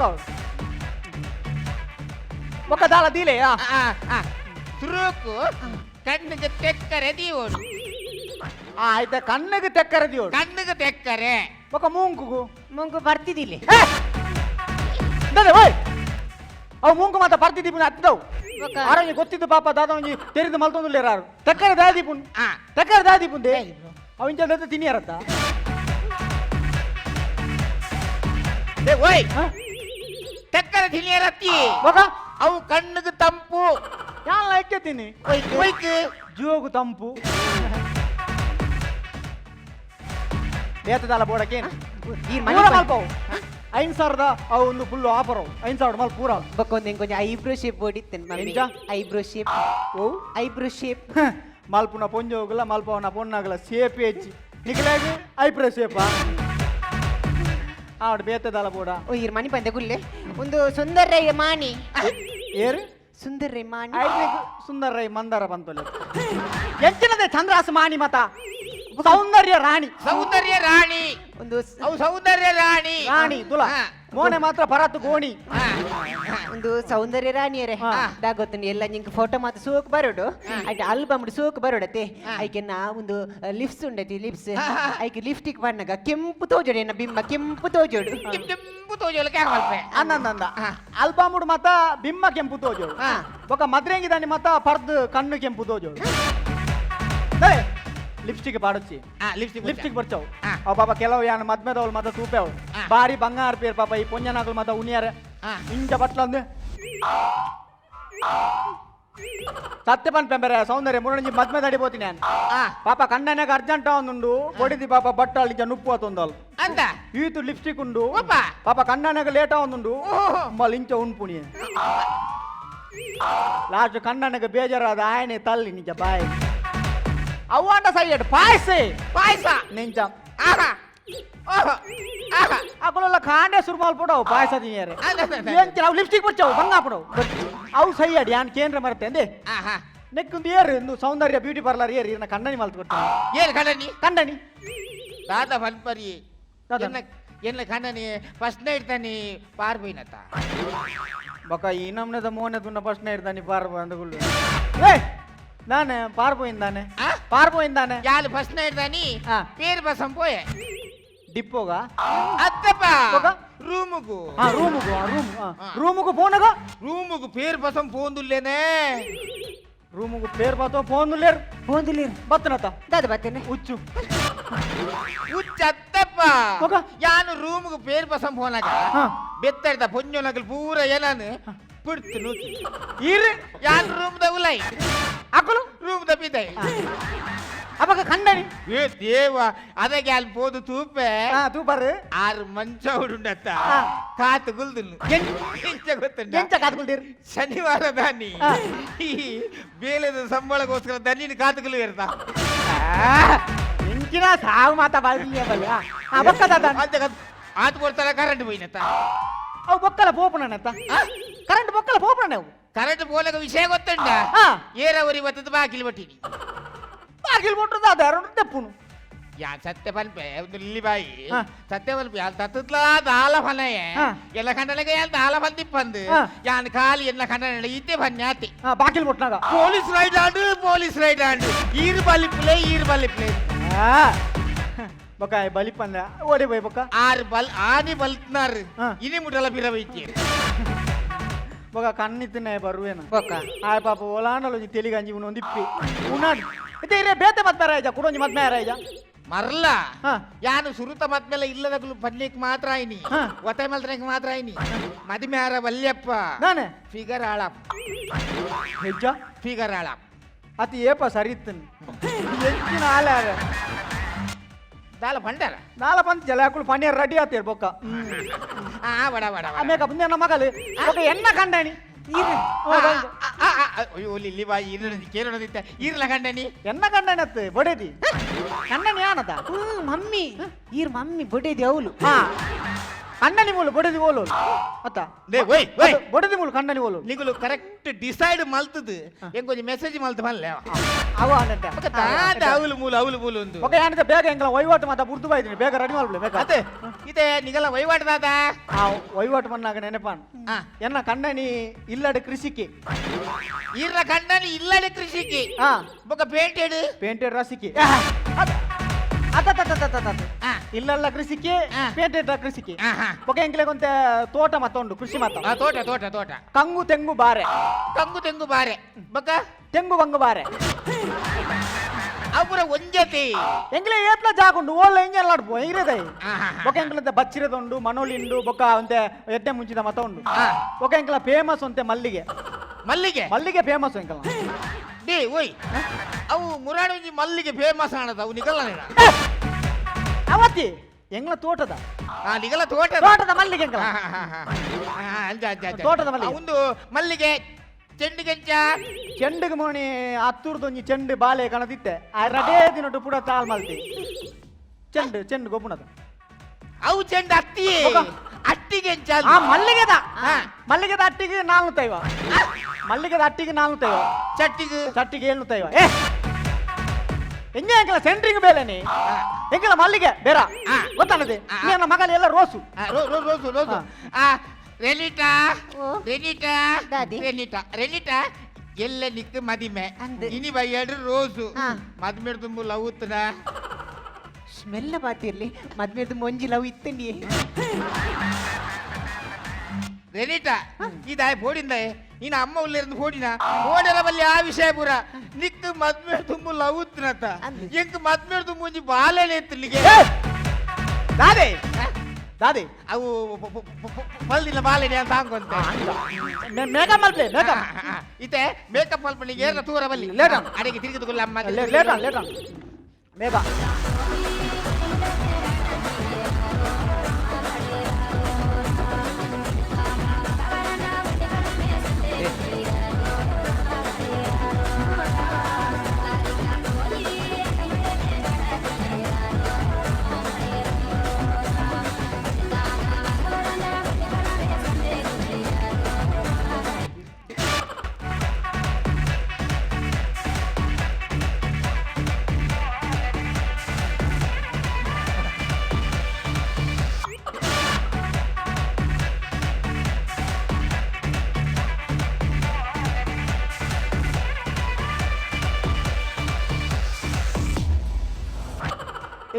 ಬೊಕ ದಾಲ ದೀಲೆ ಆ ಸುರುಕು ಕಣ್ಣಿಗೆ ತೆಕ್ಕರೆ ದೀವೋಡು ಆ, ಆಯ್ತಾ ಕಣ್ಣಿಗೆ ತೆಕ್ಕರೆ ದಿಯೋಡು ಕಣ್ಣಿಗೆ ತೆಕ್ಕರೆ ಬೊಕ ಮೂಂಕುಗು ಮುಂಗು ಬರ್ತಿದ್ದಿಲ್ಲ ದಾದೆ ಓಯ್ ಅವು ಮೂಂಕು ಮಾತ ಬರ್ತಿದ್ದೀಪುನ ಹತ್ತಿದವು ಬೊಕ? ಆರೋಗ್ಯ ಗೊತ್ತಿದ್ದು ಪಾಪ ದಾದ ಒಂಜಿ ತೆರಿದು ಮಲ್ತೊಂದುಲ್ಲೇರಾರು ತೆಕ್ಕರೆ ದಾದೀಪುನ್ ಆ. ತೆಕ್ಕರೆ ದಾದೀಪುಂದೆ ಅವು ಇಂಚ ತಿನ್ನಿಯರತ್ತ ಏ, ಓಯ್ ತೆಕ್ಕರೆ ತಿನ್ನಿಯರತ್ತಿ ಬೊಕ ಅವು ಕಣ್ಣಿಗೆ ತಂಪು ಯಾನ್ ಲೈಕ್ ತಿನ್ನಿ ಒಯ್ಕ್ ಜೋಗು ತಂಪು ಬೇತದಾಲ ಬೋಡಕ್ಕೆ ಮಲ್ಪವು 5000 ಅವು ಒಂದು ಫುಲ್ ಆಫರ್ 5000 ಮಲ್ ಪೂರ ಬಕ್ಕೊಂದು ಇಂಕೊಂಚ ಐಬ್ರೋ ಶೇಪ್ ಓಡಿತ್ತೇನೆ ಮಮ್ಮಿ. ಐಬ್ರೋ ಶೇಪ್ ಓ ಐಬ್ರೋ ಶೇಪ್ ಮಲ್ಪುನ ಪೊಂಜೋಗಲ ಮಲ್ಪವನ ಪೊನ್ನಾಗಲ ಸೇಪ್ ಹೆಚ್ಚಿ ನಿಕಲಾಗ ಐಬ್ರೋ ಶೇಪಾ ಆವಡ ಬೇತದಾಲ ಬೋಡ. ಓ ಇರ್ ಮನಿ ಬಂದೆ ಗುಲ್ಲೆ ಒಂದು ಸುಂದರ ರೈ ಮಾಣಿ. ಏರು ಸುಂದರ ರೈ ಮಾಣಿ ಸುಂದರ ರೈ ಮಂದಾರ ಬಂತೊಲೆ ಎಂಚಿನದೆ ಚಂದ್ರಾಸ ಮಾಣಿ ಮತ ಸೌಂದರ್ಯ ರಾಣಿ. ಸೌಂದರ್ಯ ರಾಣಿ ಒಂದು ಅವು ಸೌಂದರ್ಯ ರಾಣಿ ರಾಣಿ ತುಲಾ ಮೋನೆ ಮಾತ್ರ ಪರತ್ ಗೋಣಿ ಒಂದು ಸೌಂದರ್ಯ ರಾಣಿಯರೇ ದಾ ಗೊತ್ತುಂಡು ಎಲ್ಲ ನಿಂಗೆ ಫೋಟೋ ಮಾತ್ರ ಸೋಕ್ ಬರೋಡು ಐಟ್ ಆಲ್ಬಮ್ ಸೋಕ್ ಬರೋಡತೆ ಐಕೆ ನಾ ಒಂದು ಲಿಪ್ಸ್ ಉಂಡತಿ ಲಿಪ್ಸ್ ಐಕೆ ಲಿಪ್ಸ್ಟಿಕ್ ಬಣ್ಣಗ ಕೆಂಪು ತೋಜೋಡು ಎನ್ನ ಬಿಂಬ ಕೆಂಪು ತೋಜೋಡು ಕೆಂಪು ತೋಜೋಡು ಕ್ಯಾಮಲ್ಪೆ ಅನ್ನಂದ ಆಲ್ಬಮ್ ಮಾತ ಬಿಂಬ ಕೆಂಪು ತೋಜೋಡು ಬೊಕ ಮದ್ರೆಂಗಿದಾನಿ ಮಾತ ಪರ್ದು ಕಣ್ಣು ಕೆಂಪು ತೋಜೋಡು ಲಿಪ್ಸ್ಟಿಕ್ ಪಾಡೊಚ್ಚಿ ಲಿಪ್ಸ್ಟಿಕ್ ಬರ್ಚಾವು ಅವು ಪಾಪ ಕೆಲವು ಯಾನು ಮದ್ಮೆದವಳು ಮಾತ ತೂಪೆವು ಬಾರಿ ಬಂಗಾರ ಪೇರ್ ಪಾಪ ಈ ಪೊಂಜನಾಗಲು ಮಾತ ಉನಿಯಾರೆ ಇಂಚ ಬಟ್ಲ ಅಂದೆ ಸತ್ಯ ಪನ್ ಪೆಂಬರೆ ಸೌಂದರ್ಯ ಮುರಣಂಜಿ ಮದ್ಮೆದ ಅಡಿಬೋತೀನಿ ನಾನು ಪಾಪ ಕಣ್ಣನಾಗ ಅರ್ಜೆಂಟ್ ಒಂದುಂಡು ಕೊಡಿದಿ ಪಾಪ ಬಟ್ಟಲ್ಲಿ ಇಂಚ ನುಪ್ಪು ಆತೊಂದಲ್ ಅಂತ ಈತು ಲಿಪ್ಸ್ಟಿಕ್ ಉಂಡು ಪಾಪ ಕಣ್ಣನಾಗ ಲೇಟ ಒಂದುಂಡು ಮಲ್ ಇಂಚ ಉಣ್ಪುಣಿ ಲಾಸ್ಟ್ ಕಣ್ಣನಾಗ ಬೇಜಾರಾದ ಆಯನೆ ತಲ್ಲಿ ನಿಜ ಬಾಯ್ ಅవ్వంట ಸೈಯಡ್ ಪಾಯಸ ಪಾಯಸ ನಿಂಚ ಆಹಾ ಓಹೋ ಆಹಾ ಅಕುಲೆಲ್ಲ ಕಾಂಡೆ ಸುರುಮಾಲ್ ಪಡವು ಪಾಯಸ ತಿನ್ನಿಯರೆ ಏನ್ ಅವು ಲಿಪ್ಸ್ಟಿಕ್ ಬಚ್ಚಾವು ಬಂಗ ಪಡವು ಅವು ಸೈಯಡ್ ಯಾನ್ ಕೇಂದ್ರ ಮರತೆ ಅಂದೆ ಆಹಾ ನೆಕ್ಕೊಂದು ಏರು ಇಂದು ಸೌಂದರ್ಯ ಬ್ಯೂಟಿ ಪಾರ್ಲರ್ ಏರು ಇರ್ನ ಕಣ್ಣನಿ ಮಲ್ತು ಕೊಡ್ತೀನಿ ಏರು ಕಣ್ಣನಿ ಕಣ್ಣನಿ ದಾದ ಫಲ್ಪರಿ ಎನ್ನ ಎನ್ನ ಕಣ್ಣನಿ ಫಸ್ಟ್ ನೈಟ್ ತಾನಿ ಪಾರ್ ಪೋಯಿನತ್ತ ಬೊಕ ಈ ನಮ್ನದ ಮೋನೆ ತುನ್ನ ಫಸ್ಟ್ ನೈಟ್ ತಾನಿ ಪಾರ್ ಅಂದುಕೊಳ್ಳು ಏ ನಾನೇ ಪಾರ್ ಪೋಯಿಂದಾನೆ ಪಾರ್ ಪೋಯಿಂದಾನೆ ಯಾರು ಫಸ್ಟ್ ನೈಟ್ ತಾನಿ ಪೇರು ಬಸಂ ಪೋಯೆ ಡಿಪ್ಪೋಗ ಅತ್ತಪ್ಪ ರೂಮುಗು ರೂಮುಗು ರೂಮ್ ರೂಮುಗು ಫೋನಗ ರೂಮುಗು ಪೇರು ಬಸಂ ಫೋನ್ದುಲ್ಲೇನೆ ರೂಮುಗು ಪೇರು ಬತ್ತೋ ಫೋನ್ದುಲ್ಲೇರು ಫೋನ್ದುಲ್ಲೇರು ಬತ್ತನತ್ತ ದಾದ ಬತ್ತೇನೆ ಹುಚ್ಚು ಹುಚ್ಚತ್ತಪ್ಪ ಯಾನು ರೂಮುಗು ಪೇರು ಬಸಂ ಫೋನಾಗ ಬೆತ್ತಡ್ದ ಪೊಂಜೊನಗಲ್ ಪೂರ ಏನಾನು ಬಿಡ್ತು ನೂಕಿ ಇರು ಯಾನ್ room the ಉಲೈ ಅಕಲು room the Bidai ಅವಾಗ ಕಂಡನಿ ಏ ದೇವ ಅದಕ್ಕೆ ಅಲ್ಲಿ ಪೋದು ತೂಪೆ ತೂಪರ್ ಆರು ಮಂಚ ಉಂಡತ್ತ ಕಾತು ಗುಲ್ದುನ್ನು ಎಂಚ ಗೊತ್ತುಂಡ ಎಂಚ ಕಾತು ಗುಲ್ದಿರ್ ಶನಿವಾರ ದಾನಿ ಈ ಬೇಲೆದ ಸಂಬಳಕ್ಕೋಸ್ಕರ ದನಿನ ಕಾತುಗಳು ಇರ್ತಾ ಎಂಚಿನ ಸಾವು ಮಾತ ಬಲ್ಲಿಯ ಬಲ್ಲ ಆ ಬೊಕ್ಕದ ಆತು ಕೊಡ್ತಾರ ಕರೆಂಟ್ ಪೋಯಿನತ್ತ ಅವು ಬೊಕ್ಕಲ ಪೋಪುಣನತ್ತ ಕರೆಂಟ್ ಬೊಕ್ಕಲ ಪೋಪುಣನೆ ಅವು ಕರೆಂಟ್ ಪೋಲಕ ವಿಷಯ ಗೊತ್ತುಂಡ ಏರವರಿ ಬತ್ತದ ಬಾಕಿಲ್ ಬಟ್ಟಿನಿ ಬಾಕಿಲ್ ಬಟ್ಟದ ಅದ ಅರುಣ್ ತೆಪ್ಪುನು ಯಾ ಸತ್ಯ ಪಲ್ಪೆ ಒಂದು ಲಿಲ್ಲಿ ಬಾಯಿ ಸತ್ಯ ಪಲ್ಪೆ ಯಾನ್ ತತ್ತುತ್ಲಾ ದಾಲ ಫಲಯೆ ಎಲ್ಲ ಕಂಡಲಗೆ ಯಾನ್ ದಾಲ ಫಲ ತಿಪ್ಪಂದು ಯಾನ್ ಖಾಲಿ ಎಲ್ಲ ಕಂಡನ ಇತ್ತೆ ಫನ್ಯಾತಿ ಬಾಕಿಲ್ ಬೊಟ್ನಾಗ ಪೊಲೀಸ್ ರೈಡ್ ಆಂಡು ಪೊಲೀಸ್ ರೈಡ್ ಆಂಡು ಈರು ಬಲಿಪ್ಲೆ ಈರು ಬಲಿಪ್ಲೆ ಬೊಕ ಬಲಿಪಂದ ಓಡಿ ಬೈ ಬೊಕ ಆರು ಬಲ್ ಆನಿ ಬಲ್ತ್ನಾರು ಇನಿ ಮುಟಲ ಪಿರವೈತಿ ಬೊಕ ಕಣ್ಣಿತ್ತನೆ ಬರುವೇನ ಬೊಕ ಆಯ್ ಪಾಪ ಓಲಾಂಡಲ ತೆಲಿಗಂಜಿ ಉನೊಂದಿಪ್ಪಿ ಉನಾಡ್ ಇತ್ತೆ ಇರೇ ಬೇತೆ ಮತ್ ಮೇರಾಯ್ಜ ಕುಡೊಂಜಿ ಮತ್ ಮೇರಾಯ್ಜ ಮರ್ಲ ಯಾನು ಸುರುತ ಮತ್ಮೇಲೆ ಇಲ್ಲದಗ್ಲು ಪನ್ನಿಕ್ ಮಾತ್ರ ಆಯ್ನಿ ಒತ್ತೆ ಮಲ್ತ್ರಕ್ಕೆ ಮಾತ್ರ ಆಯ್ನಿ ಮದಿಮ್ಯಾರ ವಲ್ಯಪ್ಪ ನಾನೇ ಫಿಗರ್ ಆಳ ಹೆಜ್ಜ ಫಿಗರ್ ಆಳ ಅತಿ ಏಪ ಸರಿ ಇತ್ತನ್ ಹೆಚ್ಚಿನ ಆಲೆ ದಾಲ ಪಂಡಾರ ದಾಲ ಪಂಚ ಜಲ ಪನ್ನೀರ್ ರೆಡಿ ಆತೀರ್ ಬೊಕ್ಕ ಬಡ ಬಡ ಮೇಕಪ್ ನನ್ನ ಮಗಲು ಬೊಕ್ಕ ಎನ್ನ ಕಂಡಣಿ ಅಯ್ಯೋ ಲಿಲ್ಲಿ ಬಾಯಿ ಕೇಳೋದಿತ್ತ ಈರ್ಲ ಕಂಡನಿ ಎನ್ನ ಕಂಡನಿ ಅತ್ತು ಬಡೇದಿ ಕಂಡನಿ ಆನದ ಮಮ್ಮಿ ಈರ್ ಮಮ್ಮಿ ಬಡೇದಿ ಅವಳು ಹಾ ಕಂಡನಿ ಮೂಲು ಬಡೇದಿ ಓಲು ಅತ್ತ ಬಡೇದಿ ಮೂಲು ಕಂಡನಿ ಓಲು ನಿಗುಲು ಕರೆಕ್ಟ್ ಡಿಸೈಡ್ ಮಲ್ತದು ಎಂಕೊಂಚ ಮೆಸೇಜ್ ಮಲ್ತು ಮಲ್ಲೆ ಅವ ಅನಂತ ತಾತ ಅವಲು ಮೂಲು ಅವಲು ಮೂಲು ಒಂದು ಓಕೆ ಯಾನದ ಬೇಗ ಎಂಗಲ ವಹಿವಾಟು ಮಾತ ಬುರ್ದು ಬಾಯ್ದಿನಿ ಬೇಗ ರೆಡಿ ಮಾಡ್ಬಿಡು ಬೇಗ ಅತ್ತೆ ಇದೆ ನಿಗಲ ವಹಿವಾಟು ತಾತ ಆ ವಹಿವಾಟು ಮನ್ನಾಗ ನೆನಪಾನ್ ಎನ್ನ ಕಂಡನಿ ಇಲ್ಲಡೆ ಕೃಷಿಕೆ ಇರ್ಲ ಕಂಡನಿ ಇಲ್ಲಡೆ ಕೃಷಿಕೆ ಬೊಕ ಪೇಂಟೆಡ್ ಪೇಂಟೆಡ್ ರಸಿಕೆ ಇಲ್ಲಲ್ಲ ಕೃಷಿಕೆ ಪೇಂಟೆಡ್ ಕೃಷಿಕೆ ಬೊಕ ಎಂಕ್ಲೆಗೊಂತೆ ತೋಟ ಮತ್ತ ಉಂಡು ಕೃಷಿ ಮತ್ತ ತೋಟ ತೋಟ ತೋಟ ಕಂಗು ತೆಂಗು ಬಾರೆ ಕಂಗು ತೆಂಗು ಬಾರೆ ಬೊಕ ತೆಂಗು ಬಂಗು ಬಾರೆ ಅಪುರ ಒಂಜತಿ ಎಂಗ್ಲೆ ಏತ್ಲ ಜಾಗುಂಡು ಓಲ್ಲ ಇಂಜನ್ ಲಾಡ್ಪು ಇರದೈ ಬೊಕ ಎಂಕ್ಲಂತೆ ಬಚ್ಚಿರದುಂಡು ಮನೋಲಿಂಡು ಬೊಕ ಒಂತೆ ಎಡ್ಡೆ ಮುಂಚಿದ ಮತ ಉಂಡು ಬೊಕ ಎಂಕ್ಲ ಫೇಮಸ್ ಒಂತೆ ಮಲ್ಲಿಗೆ ಮಲ್ಲಿಗೆ ಮಲ್ಲಿಗೆ ಫೇಮಸ್ ಎಂಕಲ ಡೇ ಓಯ್ ಅವು ಮುರಾಣಿ ಮಲ್ಲಿಗೆ ಫೇಮಸ್ ಆಣದ ಅವು ನಿಕಲ್ಲ ಅವತಿ ಎಂಗ್ಲ ತೋಟದ ನಿಗಲ ತೋಟದ ತೋಟದ ಮಲ್ಲಿಗೆ ಎಂಗ್ಲ ತೋಟದ ಮಲ್ಲಿಗೆ ಒಂದು ಮಲ್ಲಿಗೆ ಚೆಂಡಿಗೆಂಚ ಚೆಂಡಿಗೆ ಮೋಣಿ ಹತ್ತೂರ್ದೊಂಜಿ ಚೆಂಡು ಬಾಲೆ ಕಣದಿತ್ತೆ ಆ ರಡೇ ದಿನಟು ಪುಡ ತಾಳ್ ಮಲ್ತಿ ಚೆಂಡು ಚೆಂಡು ಗೊಬ್ಬುಣದ ಅವು ಚೆಂಡು ಅತ್ತಿ ಅಟ್ಟಿಗೆಂಚ ಆ ಮಲ್ಲಿಗೆದ ಮಲ್ಲಿಗೆದ ಅಟ್ಟಿಗೆ 450 ಮಲ್ಲಿಗೆದ ಅಟ್ಟಿಗೆ 450 ಚಟ್ಟಿಗೆ ಚಟ್ಟಿಗೆ 750 ಏ ಎಂಜ ಎಂಕಲ ಸೆಂಟ್ರಿಂಗ್ ಬೇಲೆನಿ ಎಂಕಲ ಮಲ್ಲಿಗೆ ಬೇರ ಗೊತ್ತಾನದೆ ನನ್ನ ಮಗಲಿ ಎಲ್ಲ ರೋಸು ರೋಸು ರೋಸು ಆ ರೆನಿಟಾ ರೆನಿಟಾ ರೆನಿಟಾ ರೆನಿಟಾ ಎಲ್ಲ ನಿಕ್ ಮದಿಮೆ ಇನಿ ಬೈಯಾಡ್ರಿ ರೋಸು ಮದ್ಮೆ ತುಂಬ ಲವ್ ಉತ್ತನ ಸ್ಮೆಲ್ಲ ಬಾತಿರ್ಲಿ ಮದ್ಮೆದು ಮೊಂಜಿ ಲವ್ ಇತ್ತಂಡಿ ರೆನಿಟಾ ಇದಾಯ್ ಫೋಡಿಂದಾಯ್ ನೀನು ಅಮ್ಮ ಉಳ್ಳಿருந்து ಫೋಡಿನ ಫೋಡರ ಬಲ್ಲಿ ಆ ವಿಷಯ ಪೂರ ನಿಕ್ ಮದ್ಮೆ ತುಂಬ ಲವ್ ಉತ್ತನತ ಎಂಕ್ ಮದ್ಮೆ ತುಂಬ ಒಂಜಿ ಬಾಲೆನೆ ಇತ್ತಲಿಗೆ ದಾದೆ ದಾದೆ ಅವು ಪಲ್ದಿನ ಬಾಲೆನೆ ಅಂತ ಹಾಕೊಂತ ಮೇಕಪ್ ಮಲ್ಪಲೆ ಮೇಕಪ್ ಇತ್ತೆ ಮೇಕಪ್ ಮಲ್ಪಲಿಗೆ ಏರ್ನ ತೂರ ಬಲ್ಲಿ ಲೇಟ್ ಅಡಿಗೆ ತಿರುಗಿದುಕೊಳ್ಳ ಅಮ್ಮ ಲೇಟ್ ಲೇಟ್ ಮೇಕಪ್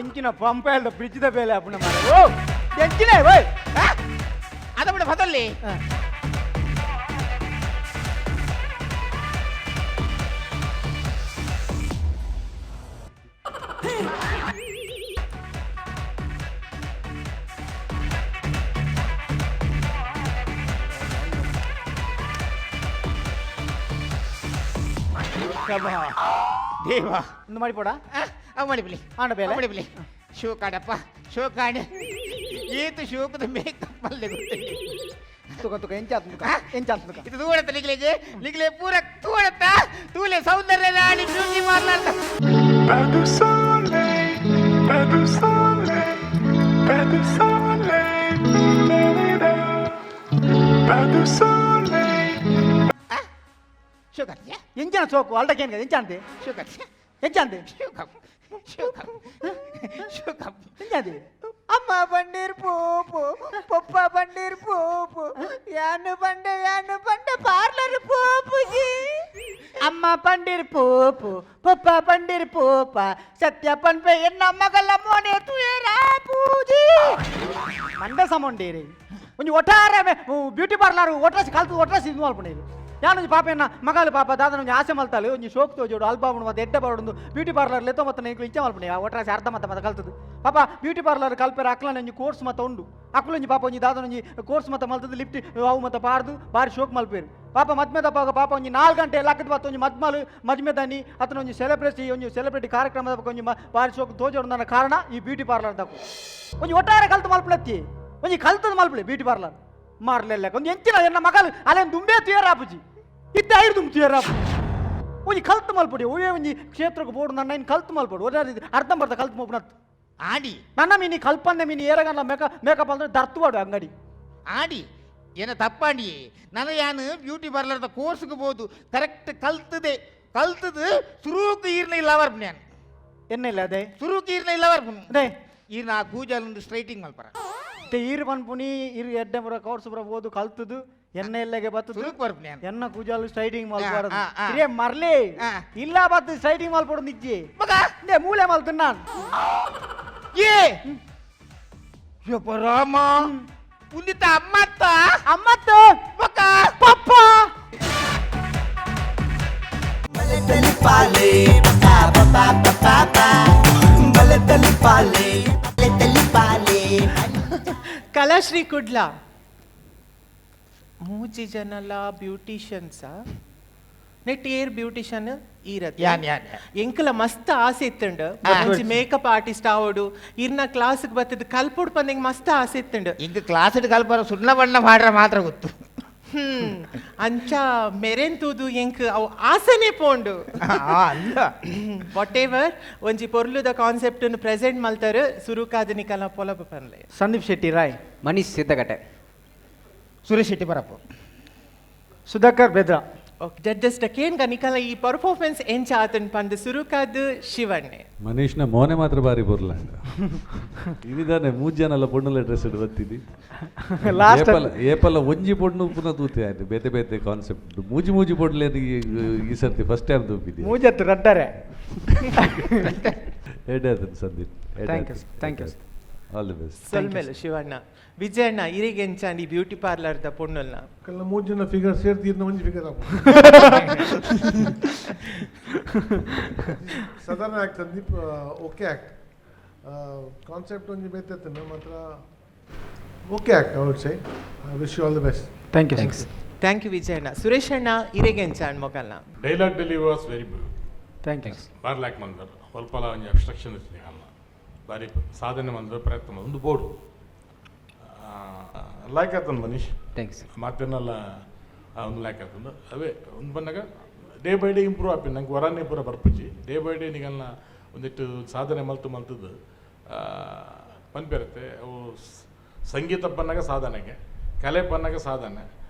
ಎಂಚಿನ ಪಂಪೆಲ್ದ ಬ್ರಿಡ್ಜ್ದ ಬೇಲೆ ಅಪ್ಪನ ಮಾರೆ ಓ ಎಂಚಿನ ಓಯ್ ಅದ ಬಿಡ ಬದಲಿ ದೇವ ಒಂದು ಮಾಡಿ ಪೋಡ ಅವು ಮಾಡಿಬಿಲಿ ಆಂಡ ಬೇಲೆ ಮಾಡಿಬಿಲಿ ಶೋಕಾಡಪ್ಪ ಶೋಕಾಡ ಏತು ಶೋಕದ ಮೇಕಪ್ ಅಲ್ಲೇ ಗೊತ್ತಿಲ್ಲ ತುಕ ತುಕ ಎಂಚಾತ್ ಎಂಚಾತ್ ತುಕ ಇದು ತೂಡತ್ತ ನಿಗ್ಲಿಗೆ ನಿಗ್ಲೆ ಪೂರ ತೂಡತ್ತ ತೂಲೆ Soundarya Rani beauty parlour Pas de soleil, pas de soleil, pas de soleil, pas de soleil. ಶೋಕಾಡ್ತೀಯಾ ಎಂಚಿನ ಸೋಕು ಅಲ್ಡಕೇನ್ ಎಂಚಾಂತೆ ಶೋಕಾಡ್ತೀಯಾ ಎಂಚಾಂತೆ ಶೋಕಪ್ ಶೋಕಪ್ ಶೋಕಪ್ ಎಂಚಾಂತೆ ಅಮ್ಮ ಬಂಡೀರ್ ಪೋಪು ಪಪ್ಪ ಬಂಡೀರ್ ಪೋಪು ಯಾನು ಬಂಡೆ ಯಾನು ಬಂಡೆ ಪಾರ್ಲರ್ ಪೋಪುಜಿ ಅಮ್ಮ ಬಂಡೀರ್ ಪೋಪು ಪಪ್ಪ ಬಂಡೀರ್ ಪೋಪ ಸತ್ಯ ಪನ್ಪೆ ಎನ್ನ ಮಗಲ ಮೋನೆ ತುಯರಾ ಪೂಜಿ ಮಂಡೆ ಸಮೊಂಡೇರಿ ಒಂಜಿ ಒಟ್ಟಾರೆ ಬ್ಯೂಟಿ ಪಾರ್ಲರ್ ಒಟ್ರಾಸಿ ಕಲ್ತು ಒಟ್ರಾಸಿ ಇದು ಮಲ್ಪುಂಡೇರಿ ಯಾನೊಂಜಿ ಪಾಪ ಎನ್ನ ಮಗಲು ಪಾಪ ದಾದನ ಒಂಜಿ ಆಸೆ ಮಲ್ತಾಳೆ ಒಂಜಿ ಶೋಕ್ ತೋಜೋಡು ಅಲ್ಬಾಬುಡು ಮತ್ತೆ ಎಡ್ಡೆ ಬಾಡುಂದು ಬ್ಯೂಟಿ ಪಾರ್ಲರ್ ಲೆತ್ತೋ ಮತ್ತೆ ಎಂಕ್ಲು ಇಚ್ಛೆ ಮಲ್ಪುಂಡೆ ಆ ಒಟ್ರಾಸಿ ಅರ್ಧ ಮತ್ತೆ ಮತ್ತೆ ಕಲ್ತದ್ದು ಪಾಪ ಬ್ಯೂಟಿ ಪಾರ್ಲರ್ ಕಲ್ಪೆರ ಅಕ್ಲನ ಒಂಜಿ ಕೋರ್ಸ್ ಮತ್ತೆ ಉಂಡು ಅಕ್ಲೊಂಜಿ ಪಾಪ ಒಂಜಿ ದಾದನ ಒಂಜಿ ಕೋರ್ಸ್ ಮತ್ತೆ ಮಲ್ತದ್ದು ಲಿಫ್ಟ್ ಅವು ಮತ್ತೆ ಪಾರ್ದು ಬಾರಿ ಶೋಕ್ ಮಲ್ಪೇರು ಪಾಪ ಮದ್ಮೆದ ಪಾಪ ಪಾಪ ಒಂಜಿ 4 ಗಂಟೆ ಲಕ್ಕದ ಬಾತ್ ಒಂಜಿ ಮದ್ಮಲು ಮದ್ಮೆದಾನಿ ಅತನ ಒಂಜಿ ಸೆಲೆಬ್ರೇಸಿ ಒಂಜಿ ಸೆಲೆಬ್ರಿಟಿ ಕಾರ್ಯಕ್ರಮದ ಒಂಜಿ ಬಾರಿ ಶೋಕ್ ತೋಜೋಡು ನನ್ನ ಕಾರಣ ಈ ಬ್ಯೂಟಿ ಪಾರ್ಲರ್ ದಕ್ಕು ಒಂಜಿ ಒಟ್ಟಾರೆ ಕಲ್ತು ಮಲ್ಪಲತ್ತಿ ಒಂಜಿ ಕಲ್ತದ ಮಲ್ಪಲೆ ಬ್ಯೂಟಿ ಪಾರ್ಲರ್ ಮಾರ್ಲೆಲ್ಲ ಒಂದು ಎಂಚಿನ ಎನ್ನ ಮಗಲು ಅಲ್ಲೇನು ದುಂಬೇ ತುಯರಾಪುಜಿ ಇದ್ದ ಐದು ದುಂಬು ತುಯರಾಪು ಒಂಜಿ ಕಲ್ತು ಮಲ್ಪಡಿ ಒಯ್ಯೇ ಒಂಜಿ ಕ್ಷೇತ್ರಕ್ಕೆ ಬೋಡು ನನ್ನ ಇನ್ನು ಕಲ್ತು ಮಲ್ಪಡು ಒಳ್ಳೆ ಅರ್ಧಂಬರ್ಧ ಕಲ್ತು ಮಲ್ಪುನತ್ತು ಆಡಿ ನನ್ನ ಮೀನಿ ಕಲ್ಪಂದೆ ಮೀನಿ ಏರಗಲ್ಲ ಮೇಕಪ್ ಅಂದ್ರೆ ದರ್ತುವಾಡು ಅಂಗಡಿ ಆಡಿ ಏನ ತಪ್ಪಾಡಿ ನನ್ನ ಯಾನು ಬ್ಯೂಟಿ ಪಾರ್ಲರ್ದ ಕೋರ್ಸ್ಗೆ ಬೋದು ಕರೆಕ್ಟ್ ಕಲ್ತದೆ ಕಲ್ತದು ಸುರೂಕು ಈರ್ನ ಇಲ್ಲ ವರ್ಪು ನಾನು ಎನ್ನ ಇಲ್ಲ ಅದೇ ಸುರೂಕು ಈರ್ನ ಇಲ್ಲ ವರ್ಪು ಅದೇ ಈರ್ನ ಆ ಕೂಜಲ್ ಸ್ಟ್ರೈಟಿಂಗ್ ಮಲ್ಪರ ಈರು ಪನ್ಪುನಿ ಇರು ಎಡ್ಡೆ ಬರ ಕೋರ್ಸ್ ಬರ ಬೋದು ಕಲ್ತದು ಎನ್ನ ಎಲ್ಲಗೆ ಬತ್ತದು ಎನ್ನ ಕೂಜಾಲು ಸ್ಟ್ರೈಟಿಂಗ್ ಮಲ್ಪಬಾರದು ಇರೇ ಮರ್ಲಿ ಇಲ್ಲ ಬತ್ತು ಸ್ಟ್ರೈಟಿಂಗ್ ಮಲ್ಪಡು ನಿಜ್ಜಿ ಇಂದೆ ಮೂಲೆ ಮಲ್ತು ನಾನು ಏ ಯಪ್ಪ ರಾಮ ಉಂದಿತ ಅಮ್ಮತ್ತ ಅಮ್ಮತ್ತ ಬೊಕ್ಕ ಪಪ್ಪ ಬಲೆ ಪಾ ಪಾ ಪಾ ಬಲೆ ತಲಿಪಾಲೆ ಬಲೆ ತಲಿಪಾಲೆ. ಕಲಾಶ್ರೀ ಕುಡ್ಲ ಮೂಜಿ ಜನಲ ಬ್ಯೂಟಿಷಿಯನ್ಸಾ ನೆಟ್ ಏರ್ ಬ್ಯೂಟಿಷಿಯನ್ ಈರತ್ ಯಾನ್ ಯಾನ್ ಎಂಕಲ ಮಸ್ತ್ ಆಸೆ ಇತ್ತುಂಡು ಒಂಜಿ ಮೇಕಪ್ ಆರ್ಟಿಸ್ಟ್ ಆವಡು ಇರ್ನ ಕ್ಲಾಸ್ ಬತ್ತದ ಕಲ್ಪೊಡು ಪಂದ್ ಮಸ್ತ್ ಆಸೆ ಇತ್ತುಂಡು ಇಂಕ್ ಕ್ಲಾಸ್ ಕಲ್ಪರ ಸುಣ್ಣ ಬಣ್ಣ ಮಾಡ್ರ ಮಾತ್ರ ಗೊತ್ತು. ಅಂಚ ಮೆರೆನ್ ತೂದು ಎಂಕ್ ಅವು ಆಸೆನೆ ಪೋಂಡು. ಅಲ್ಲ what ever ಒಂಜಿ ಪೊರ್ಲುದ ಕಾನ್ಸೆಪ್ಟ್ ಪ್ರೆಸೆಂಟ್ ಮಲ್ತಾರು ಸುರುಕಾದ ನಿಕಲ ಪೊಲಬು ಪನ್ಲೆ. ಸಂದೀಪ್ ಶೆಟ್ಟಿ ರಾಯ್, ಮನೀಶ್ ಸಿದ್ದಗಟ್ಟೆ, ಸುರೇಶ್ ಶೆಟ್ಟಿ ಪರಪ್ಪು, ಸುಧಾಕರ್ ಬೆದ್ರ. ಓಕೆ ಜಡ್ಜಸ್ ಕೇನ್ಗ ನಿಕಲ ಈ ಪರ್ಫಾರ್ಮೆನ್ಸ್ ಎಂಚ ಆತನ್ ಪಂದ್ ಸುರುಕಾದ್ ಶಿವಣ್ಣೆ. ಮನೀಶ್ನ ಮೋನೆ ಮಾತ್ರ ಬಾರಿ ಬೊರ್ಲಾಂಡ ಇನಿದಾನೆ ಮೂರು ಜನ ಎಲ್ಲ ಪೊಣ್ಣುಲ ಡ್ರೆಸ್ ಬತ್ತಿದಿ. ಲಾಸ್ಟ್ ಏಪಲ್ಲ ಒಂಜಿ ಪೊಣ್ಣು ಪುನಃ ತೂತೆ ಆಯ್ತು ಬೇತೆ ಬೇತೆ ಕಾನ್ಸೆಪ್ಟ್ ಮೂಜಿ ಮೂಜಿ ಪೊಡ್ಲೆ ಈ ಸರ್ತಿ ಫಸ್ಟ್ ಟೈಮ್ ತೂಪಿದ್ದೆ. ಮೂಜತ್ತು ರಡ್ಡರೆ. ಎಡ್ಡೆ ಆತನ್ Sandeep. Thank you, thank you. All the best. ಸೊಲ್ಮೆಲು ಶಿವಣ್ಣ. ವಿಜಯಣ್ಣ ಇರಿಗೆ ಎಂಚಾಂಡಿ ಬ್ಯೂಟಿ ಪಾರ್ಲರ್ ದ ಪೊಣ್ಣುಲ್ನ ಕಲ್ಲ ಮೂರು ಜನ ಫಿಗರ್ ಸೇರ್ತೀರ್ನ ಒಂಜಿ ಫಿಗರ್ ಸಾಧಾರಣ act Sandeep, okay act. Concept ಒಂಜಿ ಬೇತೆ ಮಾತ್ರ okay act. I would say I wish you all the best. Thank you. Thank you Vijayanna. Suresh ಅಣ್ಣ ಇರೆಗೆ ಎಂಚಾಂಡ್ ಮೊಕಲ್ನ. Dialogue delivery was very good. Thank you. ಬಾರಿ ಲ್ಯಾಕ್ ಮಂದರ್ ಸ್ವಲ್ಪ ಒಂಜಿ ಅಬ್ಸ್ಟ್ರಕ್ಷನ್ ಇತ್ತು ಅಲ್ಲ ಬಾರಿ ಸಾಧನೆ ಮಂದರ್ ಪ್ರಯತ್ನ ಒಂದು ಬೋರ್ಡು ಲಾಯ್ಕ್ ಆತನ ಮನೀಶ್. Thanks. ಮಾತೇನಲ್ಲ ಒಂದು ಲಾಯ್ಕ್ ಆತಂದು ಅವೇ ಒಂದು ಬಂದಾಗ ಡೇ ಬೈ ಡೇ ಇಂಪ್ರೂವ್ ಆಪಿ ನಂಗೆ ವರಾನೇ ಪೂರ ಬರ್ಪುಜಿ ಡೇ ಬೈ ಡೇ ನಿಗಲ್ನ ಒಂದಿಟ್ಟು ಸಾಧನೆ ಮಲ್ತು ಮಲ್ತದ್ದು ಪನ್ಪಿರುತ್ತೆ. ಅವು ಸಂಗೀತ ಪನ್ನಾಗ ಸಾಧನೆಗೆ, ಕಲೆ ಪನ್ನಾಗ ಸಾಧನೆ,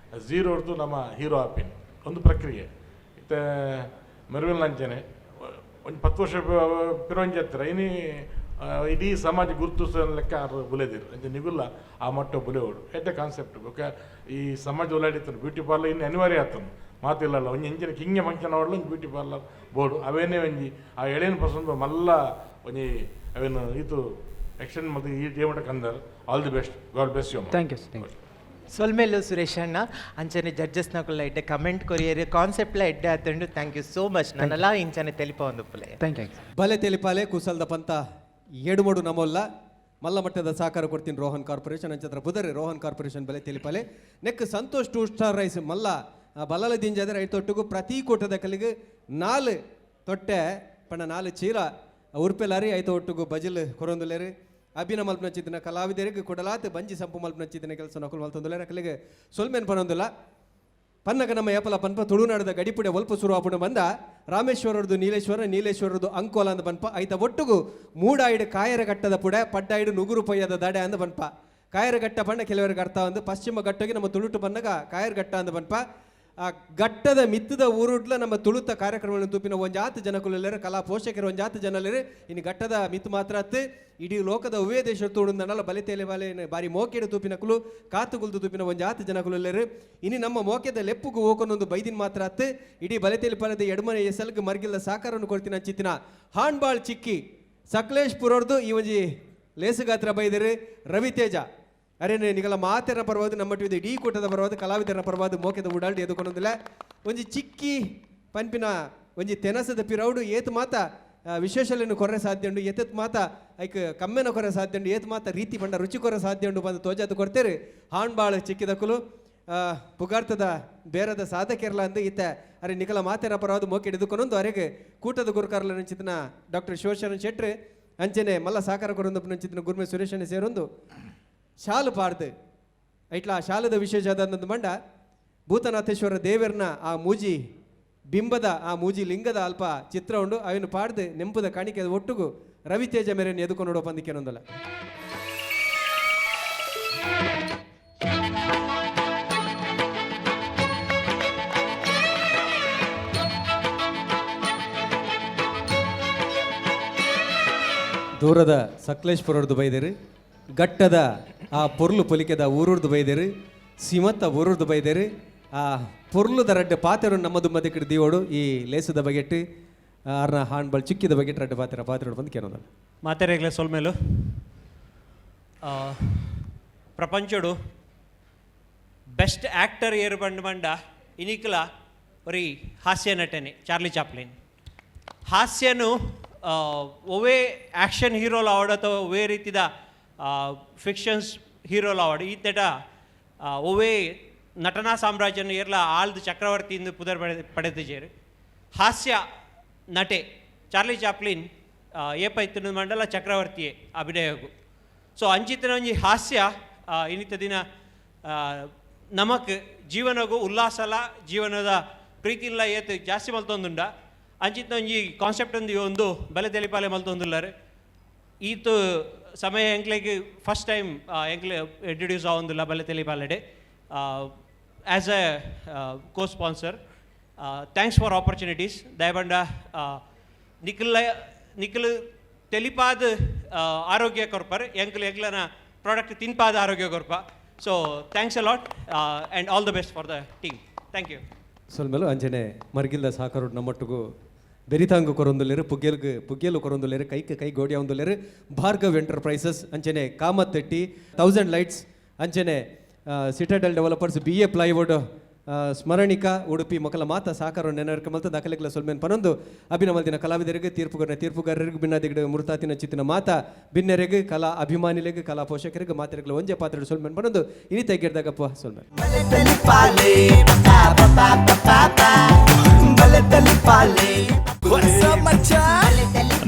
ಝೀರೋ ಹೊಡ್ದು ನಮ್ಮ ಹೀರೋ ಆಪಿನ್ ಒಂದು ಪ್ರಕ್ರಿಯೆ. ಇತ್ತೆ ಮೆರುವಿನ ಅಂಚನೆ ಒಂದು 10 ವರ್ಷ ಪಿರೊಂಜಿ ಹತ್ತಿರ ಇನಿ ಇಡೀ ಸಮಾಜ ಗುರುತಿಸೋ ಲೆಕ್ಕ ಆರು ಬುಲೆದಿರು ಅಂಚೆ ನಿಗುಲ್ಲ ಆ ಮಟ್ಟ ಬುಲೆವಡು ಎಡ್ಡೆ ಕಾನ್ಸೆಪ್ಟ್. ಬೊಕ ಈ ಸಮಾಜ ಉಲಾಡಿತ್ತನು ಬ್ಯೂಟಿ ಪಾರ್ಲರ್ ಇನ್ನು ಅನಿವಾರ್ಯ ಆತನು ಮಾತಿಲ್ಲಲ್ಲ ಒಂಜಿ ಎಂಚಿನ ಕಿಂಗೆ ಫಂಕ್ಷನ್ ಆವಡ್ಲ ಒಂಜಿ ಬ್ಯೂಟಿ ಪಾರ್ಲರ್ ಬೋರ್ಡು ಅವೇನೇ ಒಂಜಿ ಆ ಎಳೇನು ಪರ್ಸನ್ ಮಲ್ಲ ಒಂಜಿ ಅವೇನು ಇದು ಎಕ್ಸ್ಟೆಂಡ್ ಮತ್ತು ಈ ಡೇ ಮಟ್ಟ ಕಂದರ್. All the best, God bless you. Thank you. Thank you. ಸೊಲ್ಮೆಲ್ಲು Suresh ಅಣ್ಣ. ಅಂಚನೆ ಜಡ್ಜಸ್ನಕುಲ್ಲ ಎಡ್ಡೆ ಕಮೆಂಟ್ ಕೊರಿಯರ್ ಕಾನ್ಸೆಪ್ಟ್ಲ ಎಡ್ಡೆ ಆತಂಡು. Thank you so much. ನನ್ನೆಲ್ಲ ಇಂಚನೆ ತೆಲಿಪ ಒಂದು ಪುಲೆ. Thank you. ಬಲೆ ತೆಲಿಪಾಲೆ ಕುಸಲ್ದ ಪಂತ ಏಡುಮಡು ನಮೊಲ್ಲ ಮಲ್ಲ ಮಟ್ಟದ ಸಹಕಾರ ಕೊಡ್ತೀನಿ ರೋಹನ್ ಕಾರ್ಪೊರೇಷನ್ ಅಂಚತ್ರ ಬುದರೆ ರೋಹನ್ ಕಾರ್ಪೊರೇಷನ್ ಬಲೆ ತೆಲಿಪಾಲೆ ನೆಕ್ ಸಂತೋಷ್ 2 ಸ್ಟಾರ್ ರೈಸ್ ಮಲ್ಲ ಬಲಲ ದಿಂಜಾದರೆ ಐತೊಟ್ಟುಗು ಪ್ರತಿ ಕೂಟದ ಕಲಿಗೆ 4 ತೊಟ್ಟೆ ಪಣ್ಣ 4 ಚೀಲ ಉರ್ಪೆಲಾರಿ ಐತ ಒಟ್ಟುಗು ಬಜಿಲ್ ಕೊರೊಂದುಲೇರಿ ಅಭಿನ ಮಲ್ಪನಚ್ಚಿದಿನ ಕಲಾವಿದರಿಗೆ ಕೊಡಲಾತ್ ಬಂಜಿ ಸಂಪು ಮಲ್ಪನಚ್ಚಿದಿನ ಕೆಲಸ ನಕುಲ್ ಮಲ್ತೊಂದುಲೇರ ಕಲಿಗೆ ಸೊಲ್ಮೇನ್ ಪನೊಂದುಲ್ಲ ಪನ್ನಗ ನಮ್ಮ ಏಪಲ ಪನ್ಪ ತುಳುನಾಡದ ಗಡಿಪುಡೆ ಒಲ್ಪ ಸುರು ಆಪುಣ ಬಂದ ರಾಮೇಶ್ವರದ್ದು ನೀಲೇಶ್ವರ ನೀಲೇಶ್ವರದ್ದು ಅಂಕೋಲ ಅಂದ ಪನ್ಪ ಐತ ಒಟ್ಟುಗು ಮೂಡಾಯಿಡು ಕಾಯರ ಘಟ್ಟದ ಪುಡೆ ಪಡ್ಡಾಯಿಡು ನುಗುರು ಪೊಯ್ಯದ ದಡೆ ಅಂದ ಪನ್ಪ ಕಾಯರಘಟ್ಟ ಬಣ್ಣ ಕೆಲವರಿಗೆ ಅರ್ಥ ಒಂದು ಪಶ್ಚಿಮ ಘಟ್ಟಗೆ ನಮ್ಮ ತುಳುಟು ಬನ್ನಗ ಕಾಯರಘಟ್ಟ ಅಂದ ಪನ್ಪ ಆ ಘಟ್ಟದ ಮಿತ್ತದ ಊರುಡ್ಲ ನಮ್ಮ ತುಳುತ ಕಾರ್ಯಕ್ರಮಗಳನ್ನು ತೂಪಿನ ಒಂಜಾತ ಜನಕುಲೆಲ್ಲರು ಕಲಾ ಪೋಷಕರು ಒಂಜಾತ ಜನಲೆರು ಇನ್ನು ಘಟ್ಟದ ಮಿತ್ತು ಮಾತ್ರ ಅತ್ತು ಇಡೀ ಲೋಕದ ಉವೇ ದೇಶ ತೋಡುಂದನಲ್ಲ ಬಲೆ ತೇಲೆ ಬಲೆ ಬಾರಿ ಮೋಕೆಡು ತೂಪಿನ ಕುಲು ಕಾತುಗುಲ್ದು ತೂಪಿನ ಒಂಜಾತ ಜನಕುಲೆಲ್ಲರು ಇನಿ ನಮ್ಮ ಮೋಕೆದ ಲೆಪ್ಪುಗು ಓಕೊನೊಂದು ಬೈದಿನ ಮಾತ್ರ ಅತ್ತು ಇಡೀ ಬಲೆ ತೇಲೆ ಪಲದ ಎಡಮನೆ ಎಸಲ್ಗ್ ಮರ್ಗಿಲ್ದ ಸಾಕಾರವನ್ನು ಕೊಡ್ತಿನ ಚಿತ್ತಿನ ಹಾಣ್ಬಾಳ್ ಚಿಕ್ಕಿ ಸಕಲೇಶ್ಪುರವ್ರದ್ದು ಈ ಒಂಜಿ ಲೇಸುಗಾತ್ರ ಬೈದರು ರವಿತೇಜ ಅರೆ ನಿಗಲ ಮಾತೆರ ಪರವಾದ ನಮ್ಮ ಟಿವಿದ ಇಡೀ ಕೂಟದ ಪರವಾದ ಕಲಾವಿದರ ಪರವಾದ ಮೋಕೆದ ಉಡಾಲ್ಡಿ ಎದುಕೊಂಡೊಂದಿಲ್ಲ ಒಂಜಿ ಚಿಕ್ಕಿ ಪನ್ಪಿನ ಒಂಜಿ ತೆನಸದ ಪಿರೌಡು ಏತ್ ಮಾತ ವಿಶೇಷಲೇನು ಕೊರ್ರೆ ಸಾಧ್ಯ ಉಂಡು ಏತತ್ ಮಾತ ಐಕ್ ಕಮ್ಮೆನ ಕೊರೆ ಸಾಧ್ಯ ಉಂಡು ಏತ್ ಮಾತ ರೀತಿ ಬಂಡ ರುಚಿ ಕೊರೆ ಸಾಧ್ಯ ಉಂಡು ಬಂದು ತೋಜಾತು ಕೊಡ್ತೇರಿ ಹಾಣ್ಬಾಳ್ ಚಿಕ್ಕಿದಕುಲು ಪುಗಾರ್ತದ ಬೇರದ ಸಾಧಕಿರಲ ಅಂದು ಈತ ಅರೆ ನಿಕಲ ಮಾತೆರ ಪರವಾದ ಮೋಕೆ ಹಿಡಿದುಕೊಂಡು ಅರೆಗೆ ಕೂಟದ ಗುರುಕಾರ್ಲ ನಂಚಿತನ ಡಾಕ್ಟರ್ ಶಿವಶರಣ ಶೆಟ್ರು ಅಂಚನೆ ಮಲ್ಲ ಸಾಕಾರ ಕೊರೊಂದು ನಂಚಿತನ ಗುರ್ಮೆ ಸುರೇಶನ ಸೇರೊಂದು ಶಾಲು ಪಾಡ್ದು ಐಟ್ಲ ಆ ಶಾಲದ ವಿಶೇಷ ಆದಂದು ಮಂಡ ಭೂತನಾಥೇಶ್ವರ ದೇವರನ ಆ ಮೂಜಿ ಬಿಂಬದ ಆ ಮೂಜಿ ಲಿಂಗದ ಅಲ್ಪ ಚಿತ್ರ ಉಂಡು ಅವಿನ ಪಾಡ್ದು ನೆಂಪುದ ಕಾಣಿಕೆ ಒಟ್ಟುಗು ರವಿತೇಜ ಮೇರೆಯನ್ನು ಎದುಕೊಂಡು ನೋಡೋ ಪಂದಿಕೆನೊಂದಲ್ಲ. ದೂರದ ಸಕಲೇಶ್ಪುರದ್ದು ಬೈದೇರಿ ಗಟ್ಟದ ಆ ಪೊರ್ಲು ಪೊಲಿಕೆದ ಊರುರ್ದು ಬೈದೇರಿ ಸಿಮತ್ತ ಊರುರ್ದು ಬೈದೇರಿ ಆ ಪೊರ್ಲುದ ರಡ್ಡೆ ಪಾತೆರು ನಮ್ಮದು ಮದಕ್ಕಿಡ ದಿಯೋಡು ಈ ಲೇಸದ ಬಗೆಟ್ಟು ಆರ್ನ ಹಾಣ್ಬಳ್ ಚಿಕ್ಕಿದ ಬಗೆಟ್ ರಡ್ಡೆ ಪಾತೆರ ಪಾತೆರೋಡು ಬಂದು ಕೇನೋದಲ್ಲ. ಮಾತೆರೆಗ್ಲೆ ಸೊಲ್ಮೇಲು ಪ್ರಪಂಚಡು ಬೆಸ್ಟ್ ಆ್ಯಕ್ಟರ್ ಏರು ಬಂಡ್ ಬಂಡ ಇನಿಕ್ಲ ಒರಿ ಹಾಸ್ಯ ನಟನೆ ಚಾರ್ಲಿ ಚಾಪ್ಲಿನ್. ಹಾಸ್ಯನು ಒವೇ ಆ್ಯಕ್ಷನ್ ಹೀರೋಲ್ ಆವಡ್ ಅಥವಾ ಒವೇ ರೀತಿದ ಫಿಕ್ಷನ್ಸ್ ಹೀರೋಲ್ ಆವಡ್ ಈತೆಟ ಒವೇ ನಟನಾ ಸಾಮ್ರಾಜ್ಯನ ಏರ್ಲ ಆಳ್ದು ಚಕ್ರವರ್ತಿ ಇಂದು ಪುದರ್ ಪಡೆದಿಜೇರು. ಹಾಸ್ಯ ನಟೆ ಚಾರ್ಲಿ ಚಾಪ್ಲಿನ್ ಏಪ ಇತ್ತಿನ ಮಂಡಲ ಚಕ್ರವರ್ತಿಯೇ ಅಭಿನಯಗು. ಸೊ ಅಂಚಿತನ ಒಂಜಿ ಹಾಸ್ಯ ಇನ್ನಿತ ದಿನ ನಮಕ್ ಜೀವನಗು ಉಲ್ಲಾಸಲ ಜೀವನದ ಪ್ರೀತಿಲ್ಲ ಏತ್ ಜಾಸ್ತಿ ಮಲ್ತೊಂದುಂಡ. ಅಂಚಿತನ ಒಂಜಿ ಕಾನ್ಸೆಪ್ಟ್ ಒಂದು ಒಂದು ಬಲೆ ತೆಲಿಪಾಲೆ ಮಲ್ತೊಂದುಲ್ಲಾರು. ಈತು ಸಮಯ ಎಂಕ್ಲೆಗ್ ಫಸ್ಟ್ ಟೈಮ್ ಎಂಕ್ಲೆ ಇಂಟ್ರೊಡ್ಯೂಸ್ ಆವೊಂದುಲ್ಲ ಬಲೆ ತೆಲಿಪಾಲೆಡೆ as a co sponsor. Thanks for opportunities. ದಯಬಂಡ Nikhil Nikhil ತೆಲಿಪಾದ ಆರೋಗ್ಯ ಕೊರ್ಪರ್, ಎಂಕ್ಲು ಎಂಕ್ಲನ ಪ್ರಾಡಕ್ಟ್ ತಿನ್ಪಾದ ಆರೋಗ್ಯ ಕೊರ್ಪ. So thanks a lot and all the best for the team. Thank you. ಸೊಲ್ಮೆಲು. ಅಂಚನೆ ಮರ್ಗಿಲ್ದ ಸಾಕರೋಡ್ ನಮ್ಮೊಟ್ಟಿಗೂ ಬೆರಿತಾಂಗು ಕೊರೊಂದುಲ್ಲೆರ್, ಪುಗ್ಗೆಲ್ಗ್ ಪುಗ್ಗೆಲು ಕೊರೊಂದುಲ್ಲೆರ್, ಕೈಕ್ ಕೈ ಗೋಡಿಯ ಒಂದುಲ್ಲೆರ್ ಭಾರ್ಗವ್ ಎಂಟರ್ಪ್ರೈಸಸ್, ಅಂಚನೆ ಕಾಮತ್ ಟಿ, ತೌಸಂಡ್ ಲೈಟ್ಸ್, ಅಂಚನೆ ಸಿಟಾಡೆಲ್ ಡೆವಲಪರ್ಸ್, ಬಿ ಎ plywood, Smaranika Udupi ಮೊಕಲ ಮಾತ ಸಾಕಾರ ನೆನರ್ಕ ಮಲ್ತ ದಾಖಲೆಗಳ ಸೊಲ್ಮೆನ್ ಪನೊಂದು ಅಭಿನಮಲ್ದಿನ ಕಲಾವಿದರಿಗೆ, ತೀರ್ಪುಗಾರನ ತೀರ್ಪುಗಾರರಿಗೆ, ಭಿನ್ನಾದಿಗಡ ಮುರುತಾತಿನ ಚಿತ್ತಿನ ಮಾತ ಬಿನ್ನೆರೆಗ್, ಕಲಾ ಅಭಿಮಾನಿಲೆಗ್, ಕಲಾ ಪೋಷಕರಿಗೆ ಮಾತೆರೆಗ್ಲ ಒಂಜೆ ಪಾತ್ರ ಸೊಲ್ಮೆನ್ ಪನೊಂದು ಇನಿ ತೆಗ್ಗಿರ್ದಾಗಪ್ಪ ಸೊಲ್ಮೆನ್. ತಲಿಪಾಲೆ ಪಾ ಪಾ ಪಾ ಬಲೆ ತಲಿಪಾಲೆ.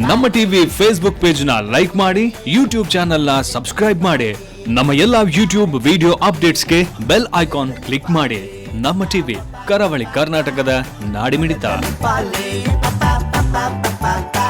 ನಮ್ಮ ಟಿವಿ ಫೇಸ್ಬುಕ್ ಪೇಜ್ ನ ಲೈಕ್ ಮಾಡಿ, ಯೂಟ್ಯೂಬ್ ಚಾನೆಲ್ ನ ಸಬ್ಸ್ಕ್ರೈಬ್ ಮಾಡಿ, ನಮ್ಮ ಎಲ್ಲಾ ಯೂಟ್ಯೂಬ್ ವಿಡಿಯೋ ಅಪ್ಡೇಟ್ಸ್ಗೆ ಬೆಲ್ ಐಕಾನ್ ಕ್ಲಿಕ್ ಮಾಡಿ. ನಮ್ಮ ಟಿವಿ, ಕರಾವಳಿ ಕರ್ನಾಟಕದ ನಾಡಿಮಿಡಿತ. ಪಾಲೆ ಪಾ ಪಾ ಪಾ ಪಾ.